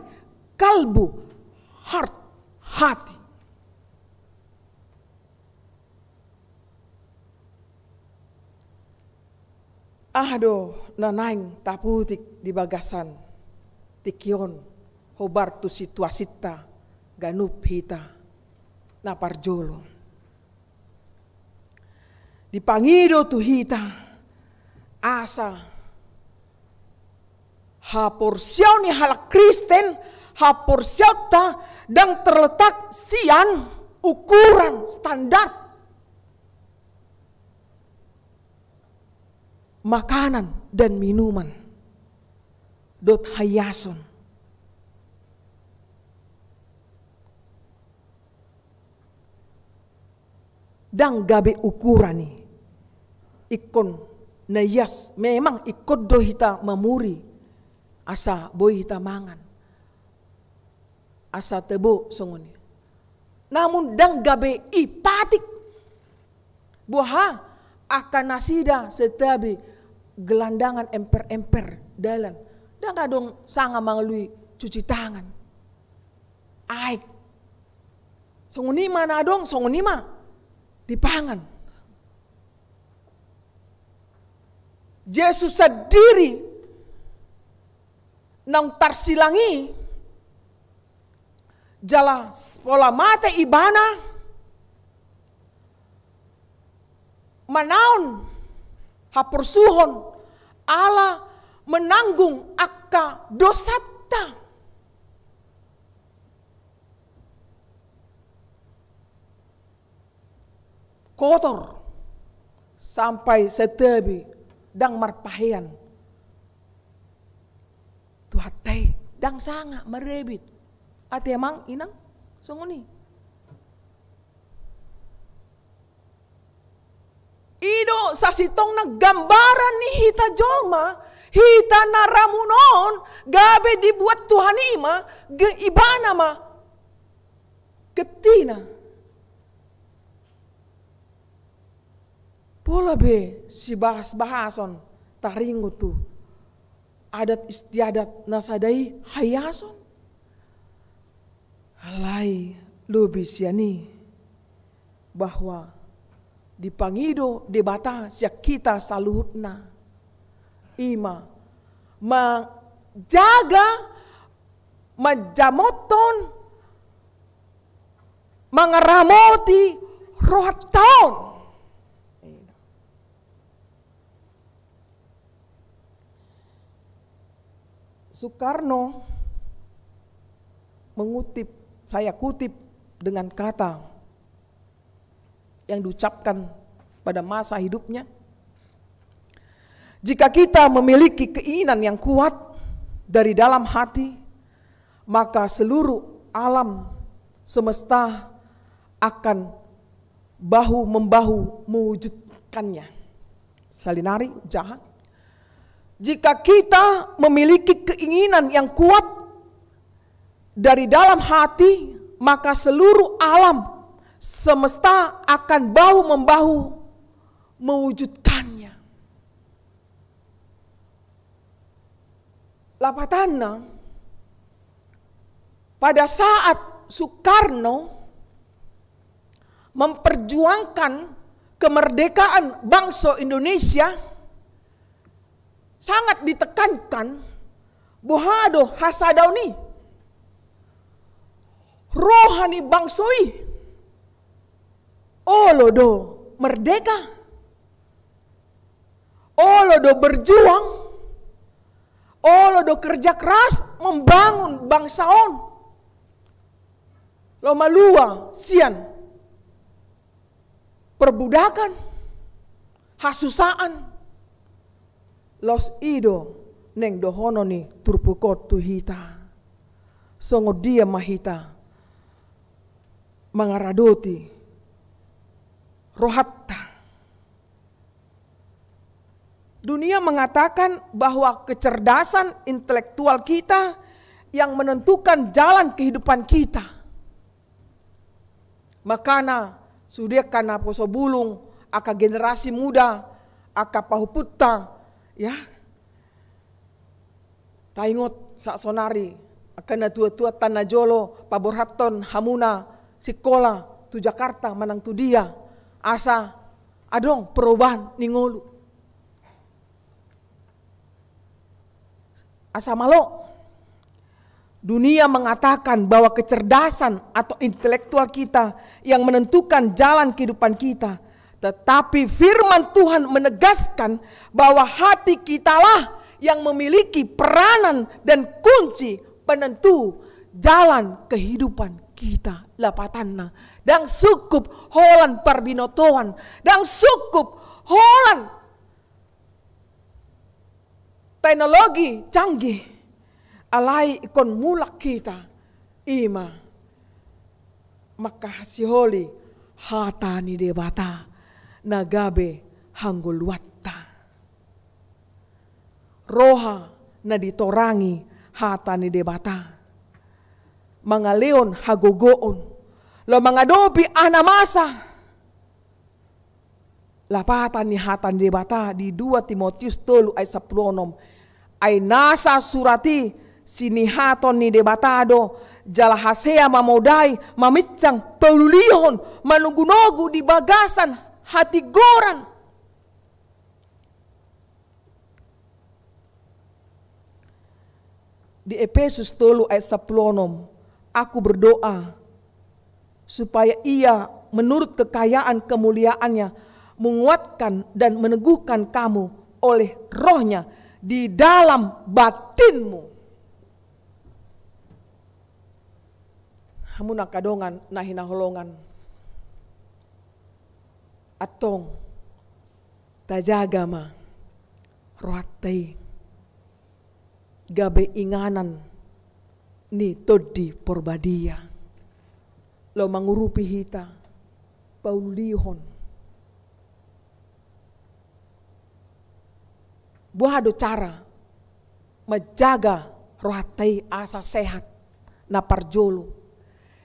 kalbu, heart, hati. Aha do na naeng taputik di bagasan tingki on, hombar tu situasinta ganup hita? Na parjolo, dipangido tu hita asa haporseaon ni halak Kristen, haporseaonta ndang terletak sian ukuran standar makanan dan minuman dohot haiason. Ndang gabe ukuran i ingkon na ias, memang ingkon do hita mamuri asa boi hita mangan, asa tabo songon i. Namun ndang gabe i patik. Boha, angka nasida santabi gelandangan emper-emper dalan, ndang adong sanga mangalului cuci tangan. Aek. Songon i ma na adong, songon i ma dipangan. Jesus sandiri naung tarsilang i, jala pola mate ibana, manaon haporsuhon ala menanggung angka dosanta. Kotor sampai santabi, ndang marpahean. Tuhanta i ndang sanga marebit. Ate amang inang, songon i. I do sasintongna gambaran ni hita jolma, hita na ramun on, gabe dibuat Tuhan i ma, ge-, ibana ma gettina. Pola be sibahas-bahason taringot tu adat istiadat na sada i haiason. Alai lobi sian i bahwa dipangido Debata sian hita saluhutna, i ma manjaga, manjamothon, mangaramoti rohanta on. Soekarno mengutip, saya kutip dengan kata yang diucapkan pada masa hidupnya, "Jika kita memiliki keinginan yang kuat dari dalam hati, maka seluruh alam semesta akan bahu-membahu mewujudkannya." Salinari, jaha. Jika kita memiliki keinginan yang kuat dari dalam hati, maka seluruh alam semesta akan bahu-membahu mewujudkannya. Lapatanna, pada saat Soekarno memperjuangkan kemerdekaan bangsa Indonesia, sangat ditekankan boha do hasadaon i, roha ni bangso i, olo do merdeka, olo do berjuang, olo do kerja keras membangun bangsa on. Laho malua sian perbudakan, hasusaan, laos i do naeng dohonon ni turpuk on tu hita. Songon dia ma hita mangaradoti rohanta. Dunia mengatakan bahwa kecerdasan intelektual kita yang menentukan jalan kehidupan kita. Makana sude angka naposo bulung, angka generasi muda, angka pahompunta, ya. Taingot saonari, angka natuatuanta najolo paborhathon hamuna sikola tu Jakarta manang tu dia, asa adong perubahan ni ngolu. Asa malo. Dunia mengatakan bahwa kecerdasan atau intelektual kita yang menentukan jalan kehidupan kita. Tetapi firman Tuhan menegaskan bahwa hati kitalah yang memiliki peranan dan kunci penentu jalan kehidupan kita. Lapatanna, ndang sukup holan parbinotoan, ndang sukup holan teknologi canggih, alai ingkon mulak hita, i ma mangkasiholi hata ni Debata na gabe hangoluanta. Roha na ditorangi hata ni Debata, mangalehon hagogoon laho mangadopi aha na masa. Lapatan ni hata ni Debata di dua Timotius tolu ayat sampulu onom. Ai nasa surat i sinihaton ni Debata do, jala hasea mamodai, maminsang, paulihon, manogunogu di bagasan hatigoran. Di Efesus tolu ayat sampulu onom, "Aku berdoa supaya Ia menurut kekayaan kemuliaan-Nya menguatkan dan meneguhkan kamu oleh Roh-Nya di dalam batinmu." Hamu angka dongan na hinaholongan, antong tajaga ma rohanta i gabe inganan ni Tondi Porbadia laho mangurupi hita, paulihon. Boha do cara manjaga rohanta i asa sehat? Na parjolo,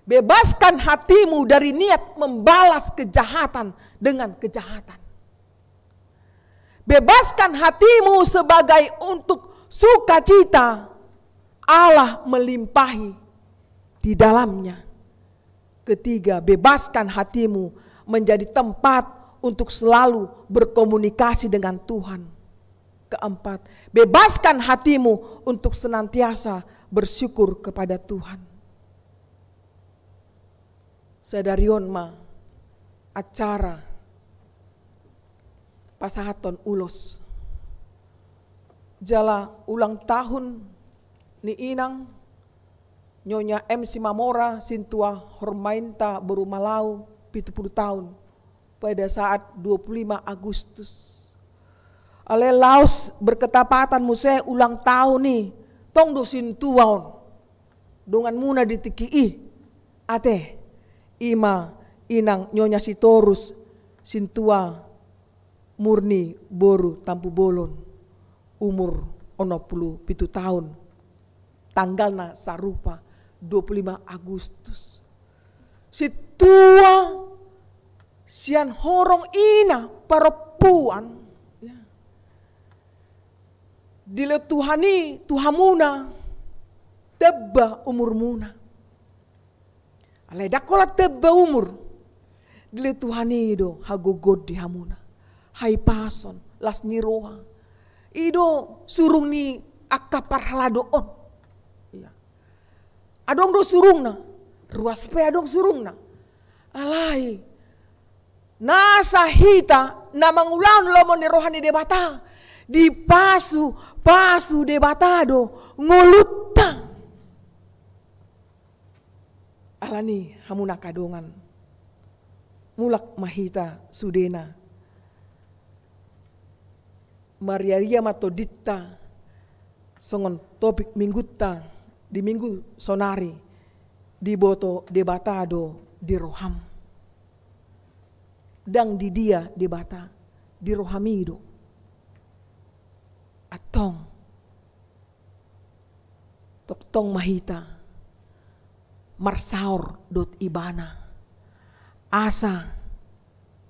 bebaskan hatimu dari niat membalas kejahatan dengan kejahatan. Bebaskan hatimu sebagai untuk sukacita Allah melimpahi di dalamnya. Ketiga, bebaskan hatimu menjadi tempat untuk selalu berkomunikasi dengan Tuhan. Keempat, bebaskan hatimu untuk senantiasa bersyukur kepada Tuhan. Sadari on ma acara pasahaton ulos jala ulang tahun ni inang Nyonya M Simamora Sintua Hormainta boru Malau, pitu pulu taon, pada saat dua pulu lima Agustus. Alai laos berketapatan muse ulang tahun i, tong do sintua on donganmuna di tingki i. Ate, i ma inang Nyonya Sitorus Sintua Murni boru Tampubolon, umur onom pulu pitu taon, tanggalna sarupa, dua pulu lima Agustus. Sintua sian horong ina parompuan, ya. Dilehon Tuhan i tu hamuna tamba umurmuna. Alai ndang holan tamba umur. Dilehon Tuhan i do hagogoon di hamuna, hahipason, las ni roha. I do surung ni angka parhalado on. Iya. Adong do surungna, ruas pe adong surungna. Alai nasa hita na mangulahon lomo ni roha ni Debata, dipasu-pasu Debata do ngolunta. Alani i, hamu angka dongan, mulak ma hita sudena. Mariaria ma tondinta songon topik minggunta di minggu saonari, diboto Debata do di roham. Ndang di dia Debata, di rohami do. Antong tongtong ma hita marsaor dohot Ibana, asa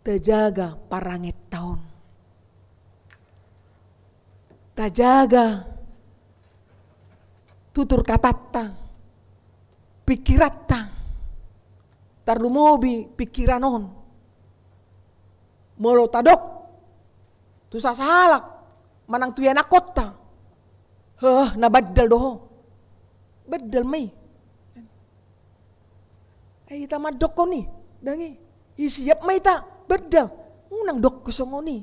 tajaga parangenta on, tajaga tutur katanta, pikiranta, tarlumobi pikiran on. Molo tadok tu sasahalak manang tu ianakkonta, heh, na bandal do ho. Bandal ma i. Ai hita mandokkon i, ndang i. Siap ma hita bandal. Unang dokkon songon i.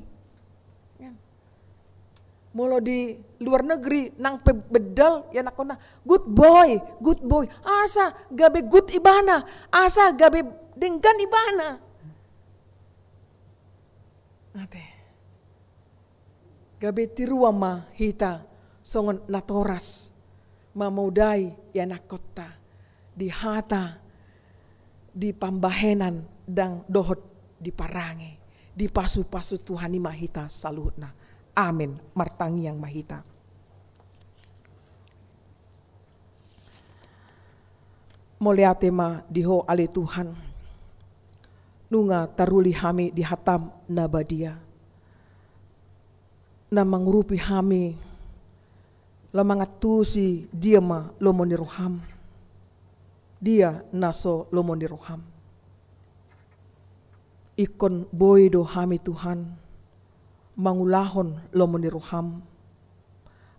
Molo di luar negeri nang pe bandal ianakkonna, good boy, good boy. Asa gabe good ibana, asa gabe denggan ibana. Ate. Gabe tiruan ma hita songon natoras mamodai ianakkonta di hata, di pambahenan, ndang dohot di parange. Dipasu-pasu Tuhan i ma hita saluhutna. Amen. Martangiang ma hita. Mauliate ma di Ho ale Tuhan, nunga taruli hami di hataM na badia, na mangurupi hami laho mangantusi dia ma lomo ni rohaM, dia na so lomo ni rohaM. Ingkon boi do hami Tuhan mangulahon lomo ni rohaM.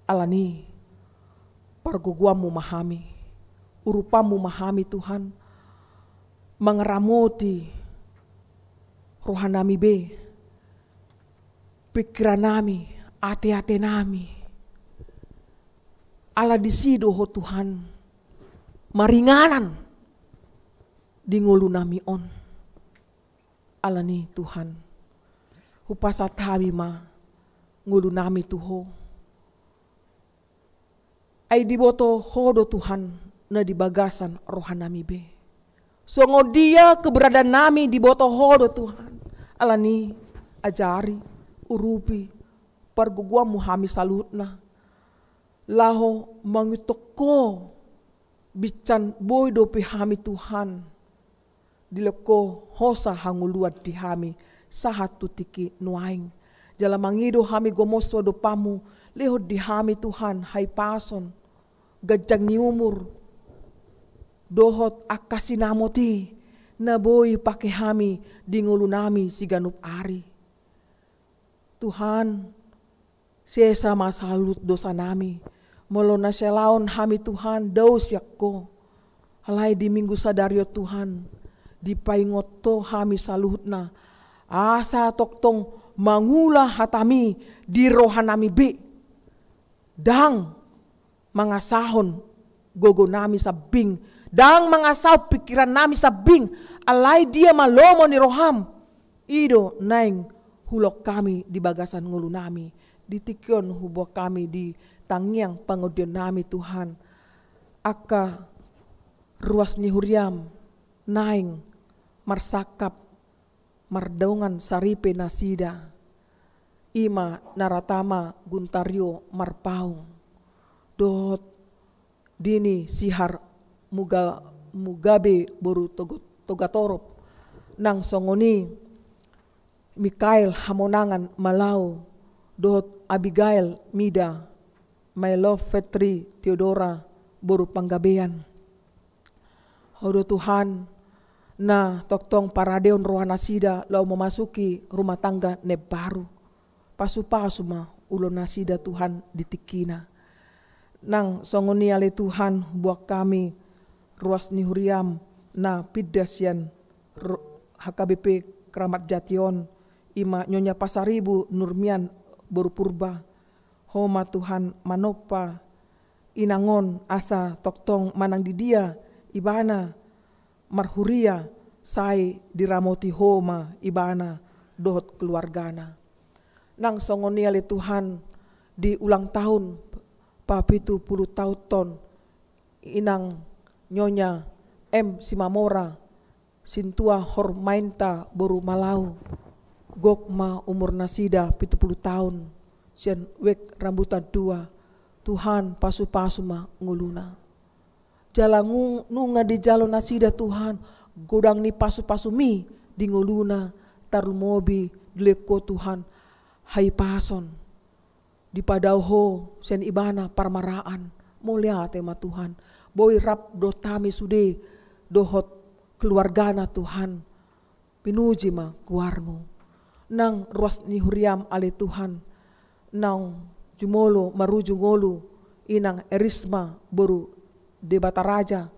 Alani i, Pargogoanmu ma hami, urupanmu ma hami Tuhan, mangaramoti rohanami be, pikirannami, ateatenami. Ala disi do Ho Tuhan maringanan di ngolunami on. Alani Tuhan, hupasahat hami ma ngolunami tu Ho. Ai diboto Ho do Tuhan na di bagasan rohanami be. Songon dia keberadaannami diboto Ho do Tuhan. Alani ajari, urupi, pargogoanmu hami saluhutna. Laho mangihut Ho, binsan boi dope hami Tuhan. Dilehon Ho hosa hangoluan di hami sahat tu tingki nuaeng. Jala mangido hami gomos tu adopanmu, lehon di hami Tuhan hahipason, ganjang ni umur, dohot angka sinamot i na boi pake hami di ngolunami siganup ari. Tuhan, sesa ma saluhut dosanami. Molo na sialaon hami Tuhan, dao sian Ho. Alai di Minggu sadari on Tuhan, dipaingot Ho hami saluhutna. Asa tongtong mangula hatami di rohanami be. Ndang mangasahon gogonami sambing, ndang mangasahon pikirannami sambing, alai dia ma lomo ni roham, i do naeng huulahon hami di bagasan ngolunami. Di tingki on huboan hami di tangiang pangondaionnami Tuhan, angka ruas ni huriam naeng marsangkap mardongan saripe nasida, i ma Naratama Guntario Marpaung dohot Dini Sihar Muga-, Mugabe boru Togo-, Togatorop, nang songon i Mikael Hamonangan Malau dohot Abigail Mida, My Love Fetri Theodora boru Panggabean. Ho do Tuhan, na tongtong paradeon rohanasida laho memasuki rumah tangga na baru. Pasupasu ma ulaonnasida Tuhan di tingkina. Nang songon i ale Tuhan, huboan hami ruas ni huriam na pinda sian ru-, H K B P Kramat Jati on, i ma Nyonya Pasaribu Nurmian boru Purba. Ho ma Tuhan manompa inang on asa tongtong manang di dia ibana marhuria, sai diramoti Ho ma ibana dohot keluargana. Nang songon i ale Tuhan, di ulang tahun papitu pulu taon on inang Nyonya M Simamora Sintua Hormainta boru Malau, gok ma umurnasida pitu pulu taon, sian Wek Rambutan Dua. Tuhan, pasupasu ma ngoluna. Jala ngu-, nunga dijalo nasida Tuhan godang ni pasupasumi di ngoluna, tarlumobi dilehon Ho Tuhan hahipason. Dipadao Ho sian ibana parmaraan. Mauliate ma Tuhan. Boi rap dohot hami sude dohot keluargana Tuhan. Pinuji ma goarmu. Nang ruas ni huriam ale Tuhan, naung jumolo marujung ngolu inang Erisma boru Debata Raja,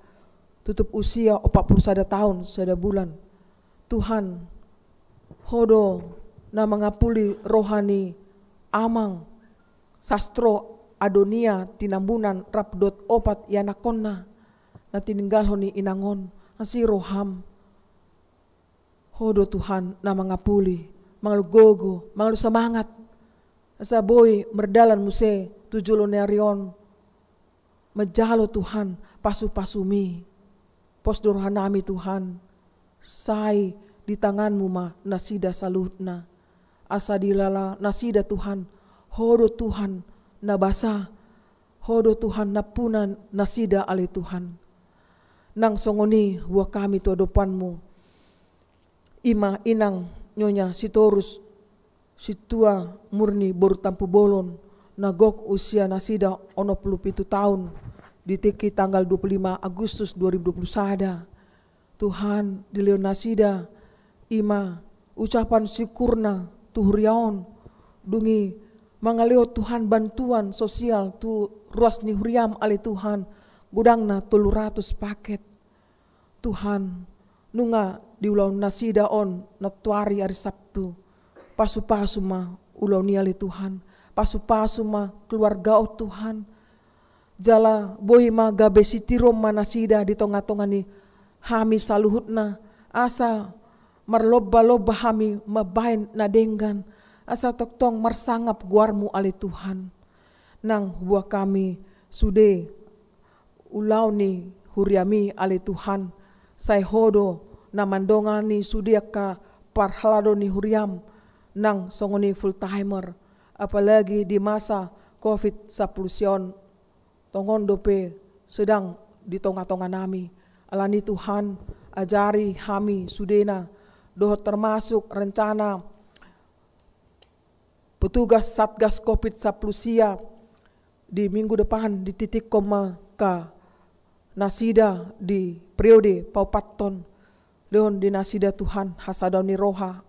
tutup usia opat pulu sada taon sada bulan. Tuhan, Ho do na mangapuli roha ni amang Sastro Adonia Tinambunan rap dohot opat ianakhonna na tininggalhon ni inang on. Asi roham. Ho do Tuhan na mangapuli, mangalului gogo, mangalului semangat, asa boi mardalan muse tu jolo ni ari on manjalo Tuhan pasupasumi. Pos do rohanami Tuhan, sai di tanganmu ma nasida saluhutna. Asa dilala nasida Tuhan, Ho do Tuhan na basa, Ho do Tuhan nampuna nasida ale Tuhan. Nang songon i huboan hami tu adopanmu, i ma inang Nyonya Sitorus Sintua Murni boru Tampubolon, na gok usia nasida onom pulu pitu taon di tingki tanggal dua pulu lima Agustus dua ribu dua pulu sada. Tuhan, dilehon nasida i ma ucapan syukurna tu huria on, dung i mangalehon Tuhan bantuan sosial tu ruas ni huriaM ale Tuhan, godangna tolu ratus paket. Tuhan, nunga di ulaon nasida on nantoari ari Sabtu. Pasu-pasu ma ulaon i ale Tuhan. Pasu-pasu ma keluarga on Tuhan. Jala boi ma gabe sitiruon ma nasida di tonga-tonga ni hami saluhutna, asa marlomba-lomba hami mambahen na denggan, asa tongtong marsangap goarMu ale Tuhan. Nang huboan hami sude ulaon ni huriaMi ale Tuhan, sai Ho do na mandongani sude angka parhalado ni huriaM, nang songon i full timer, apalagi di masa covid sampulu sia on, tongon dope sedang di tonga-tonga nami. Alani Tuhan, ajari hami sudena, dohot termasuk rencana petugas Satgas covid sampulu sia di minggu depan, dititikkon ma angka nasida di periode paopathon. Lehon di nasida Tuhan hasadaon ni roha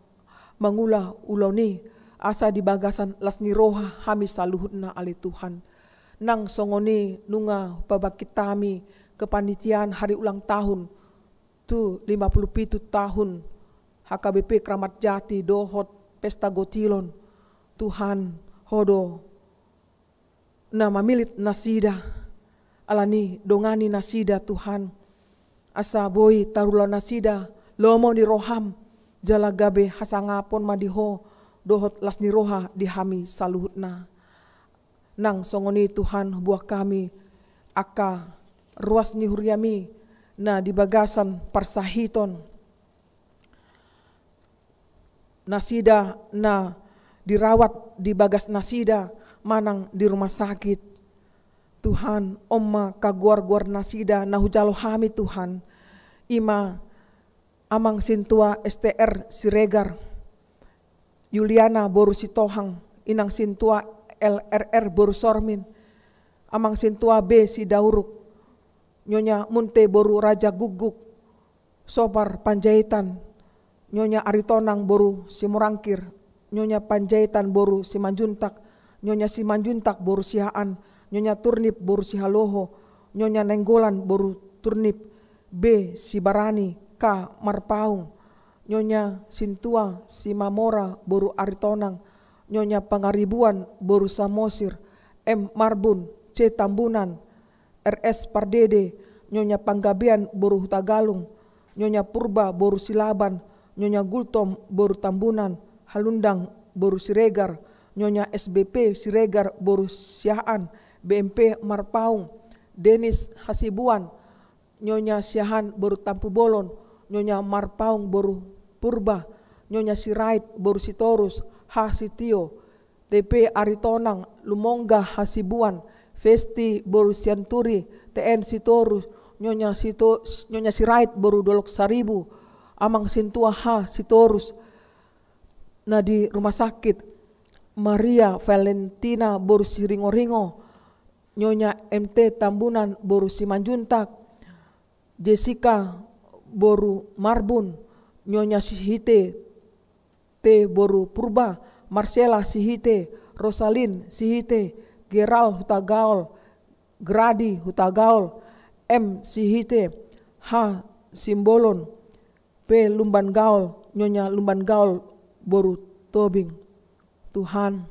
mangula ulaon i, asa di bagasan las ni roha hami saluhutna ale Tuhan. Nang songon i nunga pabangkit hami kepanitiaan hari ulang tahun tu lima puluh pitu tahun H K B P Kramat Jati dohot pesta gotilon. Tuhan, Ho do na mamilit nasida. Alani dongani nasida Tuhan, asa boi tarula nasida lomo ni rohaM, jala gabe hasangapon ma di Ho dohot las ni roha di hami saluhutna. Nang songon i Tuhan, huboan hami angka ruas ni huriaMi na di bagasan parsahiton, nasida na dirawat di bagas nasida manang di rumah sakit. Tuhan, on ma angka goar-goar nasida na hujalo hami Tuhan. I ma Amang Sintua S T R Siregar, Yuliana boru Sitohang, Inang Sintua L R R boru Sormin, Amang Sintua B Sidauruk, Nyonya Munte boru Raja Guguk, Sopar Panjaitan, Nyonya Aritonang boru Simorangkir, Nyonya Panjaitan boru Simanjuntak, Nyonya Simanjuntak boru Siahaan, Nyonya Turnip boru Sihaloho, Nyonya Nainggolan boru Turnip, B Sibarani, K Marpaung, Nyonya Sintua Simamora boru Aritonang, Nyonya Pangaribuan boru Samosir, M Marbun, C Tambunan, R S Pardede, Nyonya Panggabean boru Hutagalung, Nyonya Purba boru Silaban, Nyonya Gultom boru Tambunan, Halundang boru Siregar, Nyonya S B P Siregar boru Siahaan, B M P Marpaung, Denis Hasibuan, Nyonya Siahaan boru Tampubolon, Nyonya Marpaung boru Purba, Nyonya Sirait boru Sitorus, H Sitio, T P Aritonang, Lumongga Hasibuan, Festi boru Sianturi, T N Sitorus, Nyonya Sito-, Nyonya Sirait boru Dolok Saribu, Amang Sintua H Sitorus, na di rumah sakit, Maria Valentina boru Siringoringo, Nyonya M T Tambunan boru Simanjuntak, Jessica boru Marbun, Nyonya Sihite T boru Purba, Marcella Sihite, Rosalin Sihite, Geral Hutagaol, Gradi Hutagaol, M Sihite, H Simbolon, P Lumban Gaol, Nyonya Lumban Gaol boru Tobing. Tuhan,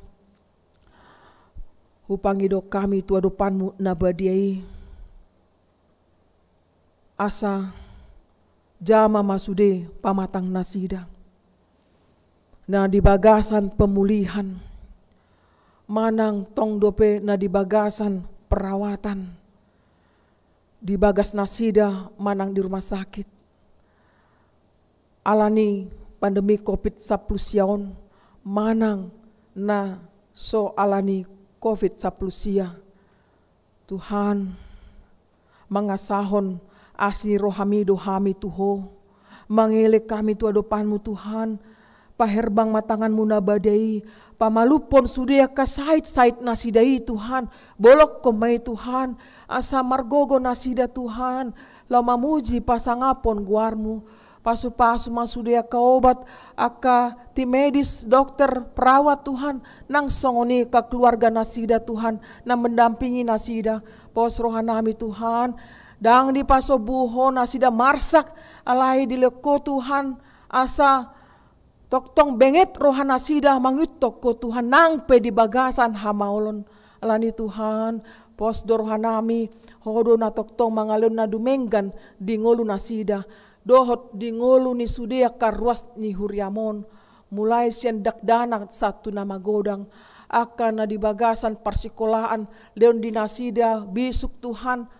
hupangido hami tu adopanMu na badia i, asa jama ma sude pamatang nasida na di bagasan pemulihan, manang tong dope na di bagasan perawatan, di bagas nasida manang di rumah sakit. Alani pandemi covid sampulu sia on, manang na so alani covid sampulu sia. Tuhan, mangasahon asi ni rohaMi do hami tu Ho. Mangelek hami tu adopanMu Tuhan. Paherbang ma tanganMu na badia i, pamalumhon sude angka sait-sait nasida i Tuhan. Bolongkon ma i Tuhan, asa margogo nasida Tuhan, laho mamuji pasangaphon goarMu. Pasu-pasu ma sude angka obat, angka tim medis, dokter, perawat Tuhan, nang songon i angka keluarga nasida Tuhan, na mendampingi nasida. Pos rohanami Tuhan, ndang dipasombuhon nasida marsak, alai dilehon Ho Tuhan, asa tongtong benget roha nasida mangihuthon Ho Tuhan nang pe di bagasan hamaolon. Alani Tuhan, pos do rohanami, Ho do na tongtong mangalehon na dumenggan di ngolu nasida, dohot di ngolu ni sude angka ruas ni huriam on, mulai sian dakdanak sahat tu na magodang, angka na di bagasan parsikolaan, lehon di nasida bisuk Tuhan,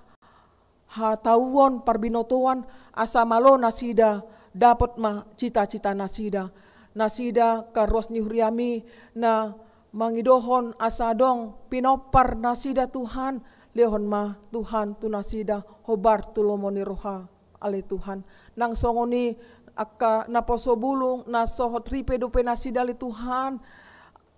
hatauon, parbinotoan, asa malo nasida dapot ma cita-cita nasida. Nasida angka ruas ni huriami na mangidohon asa adong pinompar nasida Tuhan, lehon ma Tuhan tu nasida hombar tu lomo ni roha ale Tuhan. Nang songon i angka naposo bulung, na sohot ripe dope nasida ale Tuhan,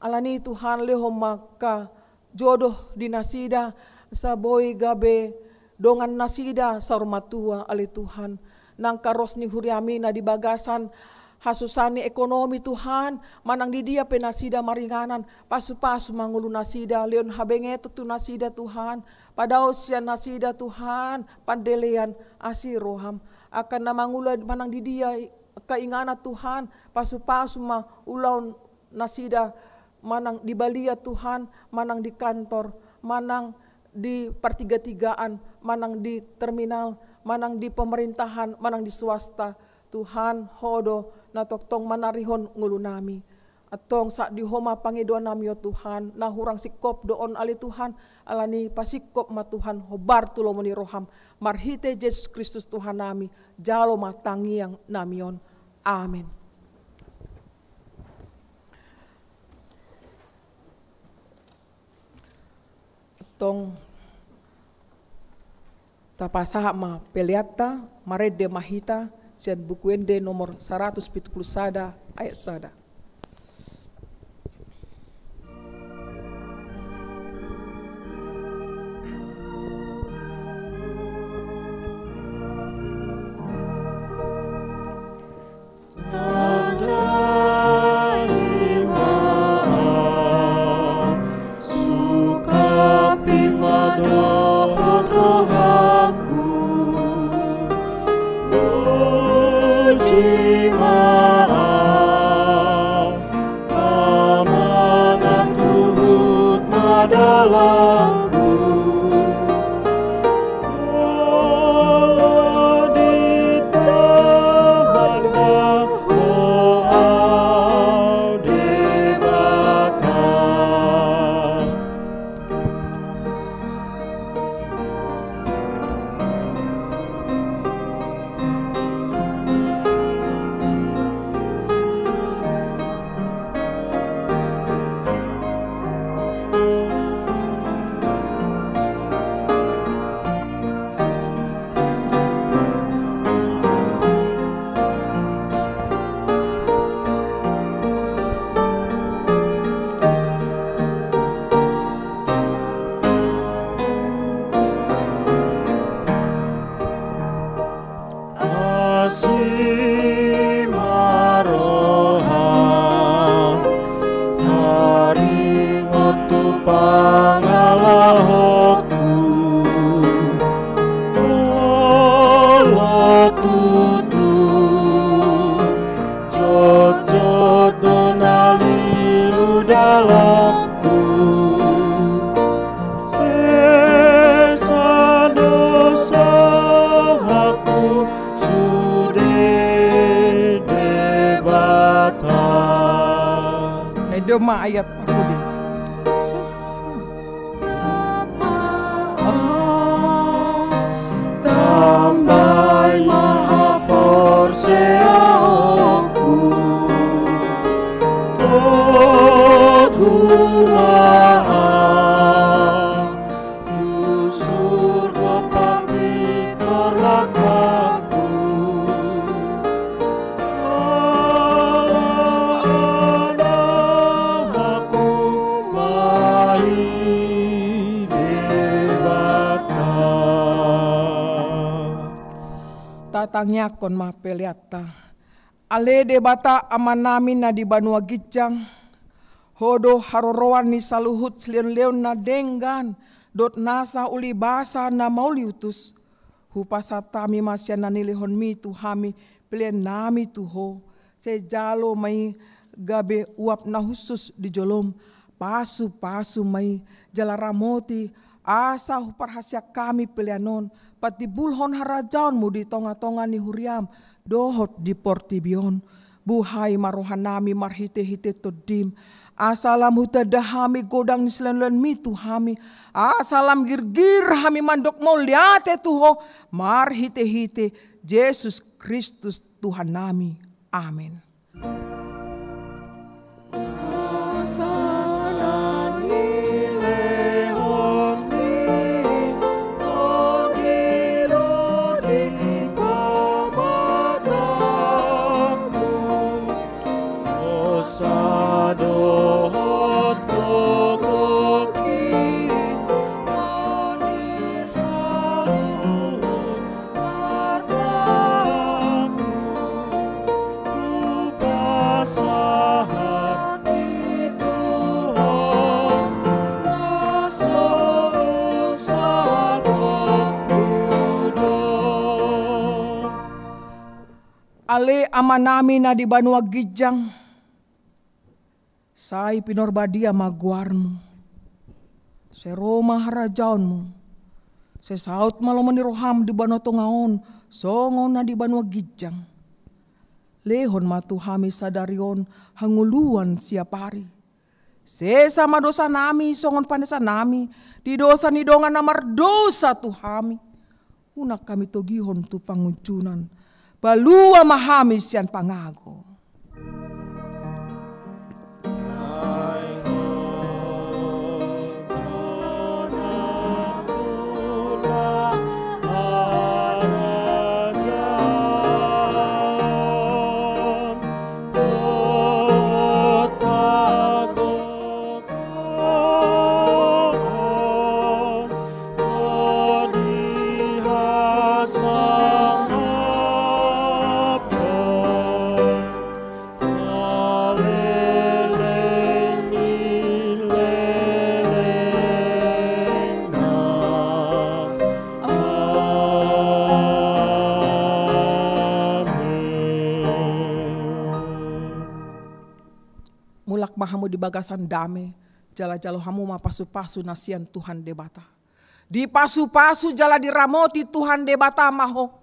alani Tuhan lehon ma angka jodoh di nasida, asa boi gabe dongan nasida saur matua ale Tuhan. Nang angka ruas ni huriami na di bagasan hasusaan ni ekonomi Tuhan, manang di dia pe nasida maringanan, pasu-pasu ma ngolu nasida, lehon habengeton tu nasida Tuhan, padaon sian nasida Tuhan pandelean asi roham. Angka na mangula manang di dia angka inganan Tuhan, pasu-pasu ma ulaon nasida, manang di balian Tuhan, manang di kantor, manang di partiga-tigaan, manang di terminal, manang di pemerintahan, manang di swasta. Tuhan, Ho do na tongtong manarihon ngolunami. Antong sahat di Ho ma pangidoannami on Tuhan, na hurang singkop do on ale Tuhan, alani pasingkop ma Tuhan hombar tu lomo ni roham, marhite Jesus Kristus Tuhannami, jalo ma tangiangnami on. Amen. Antong tapasahat ma peleanta, marende ma hita sian Buku Ende nomor saratus pitu pulu sada ayat sada. Tandai ma au, sungkapi ma dohot rohangku, puji ma au, amanat huhut ma dalanku. Olo di Tuhanta ho au Debata. Asi ma roham, taringot tu pangalahoku. Olo tutu, jotjot do na lilu dalanku. Sesa do sahatku sude Debata. Ai do ma ayat parpudi. Tambai ma haporseaonku. Togu ma au. Tu surgo papintor langkangku. Ala adong hapo Tatangiangkon ma peleanta. Ale Debata Amanami na di banua ginjang, Ho do haroroan ni saluhut silehonlehon na denggan dohot nasa ulibasa na mauliutus. Hupasahat hami ma sian na nilehonMi tu hami peleannami tu Ho. Sai jalo ma i gabe uap na hushus di joloM. Pasupasu ma i jala ramoti, asa huparhaseang hami pelean on patimbulhon harajaonMu di tongatonga ni huriaM dohot di portibi on. Buhai ma rohanami marhitehite TondiM, asa lam hutanda hami godang ni silehonlehonMi tu hami, asa lam girgir hami mandok mauliate tu Ho marhitehite Jesus Kristus Tuhannami. Amen. Ale Amanami na di banua ginjang, sai pinarbadia ma goarMu. Sai ro ma harajaonMu. Sai saut ma lomo ni rohaM di banua tonga on songon na di banua ginjang. Lehon ma tu hami sadari on hangoluan siapari. Sesa ma dosanami songon panesanami di dosa ni dongan na mardosa tu hami. Unang hami togihon tu pangunjunan. Palua ma hami sian pangago. Mulak ma hamu di bagasan dame, jala jalo hamu ma pasupasu na sian Tuhan Debata. Dipasupasu jala diramoti Tuhan Debata ma ho.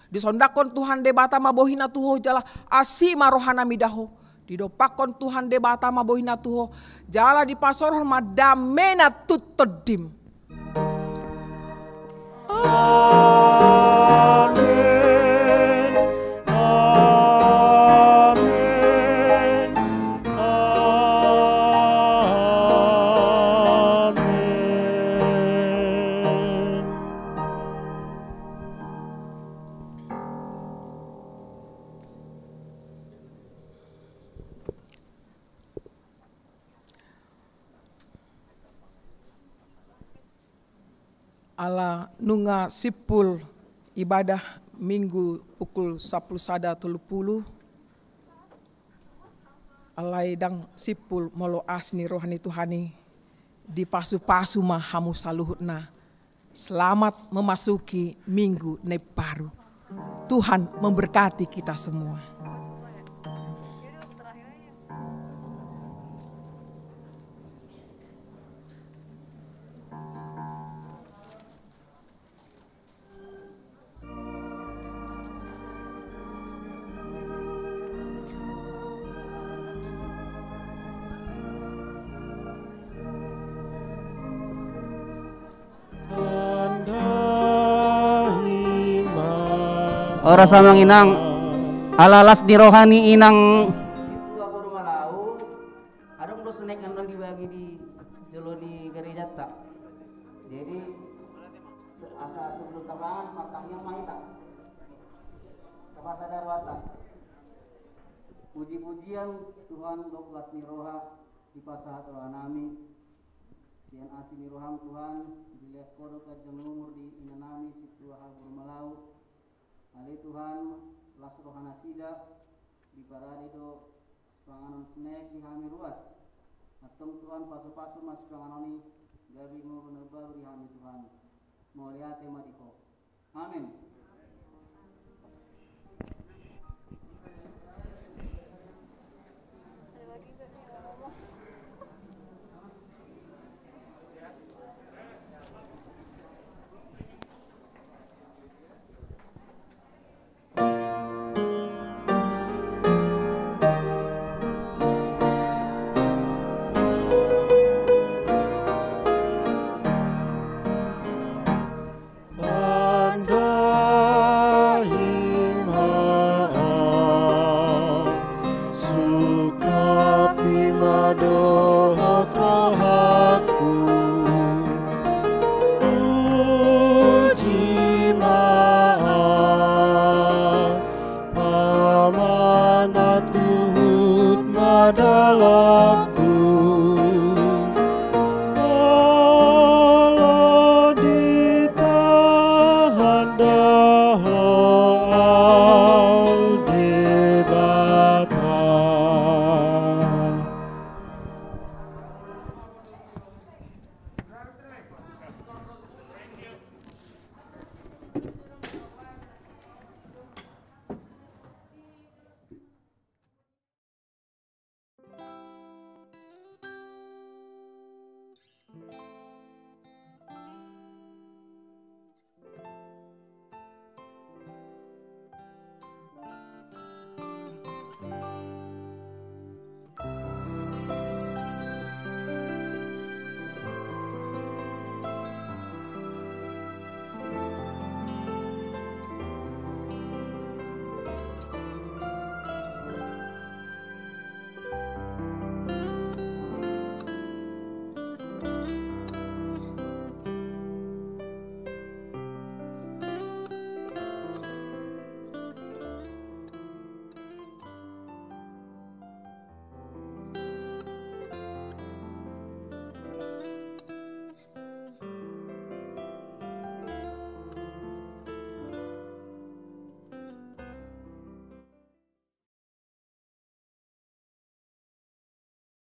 Disondanghon Tuhan Debata ma bohiNa tu ho jala asi ma rohaNa mida ho. Didompakhon Tuhan Debata ma bohiNa tu ho jala dipasaorhon ma dameNa tu tondim. Amen. Amen. Amen. Ala nunga simpul ibadah Minggu pukul sampulu sada tolu pulu, alai ndang simpul molo asi ni roha ni Tuhan i, dipasupasu ma hamu saluhutna. Selamat memasuki minggu na imbaru. Tuhan memberkati kita semua. Horas amang inang, ala las ni roha ni inang. Sintua boru Malau, adong do snack na dibagi di jolo ni garejanta. Jadi, asa sebelum tapangan, martangiang ma hita. Tapasada rohanta. Puji-pujian Tuhan dohot las ni roha, dipasahat rohanami. Sian asi ni roham Tuhan, dilehon Ho do ganjang umur di inanami Sintua Boru Malau. Ale Tuhan, las roha nasida, diparade do sipanganon snack di hami ruas. Antong Tuhan, pasu-pasu ma sipanganon i, gabe ngolu na baru di hami Tuhan. Mauliate ma di Ho. Amen.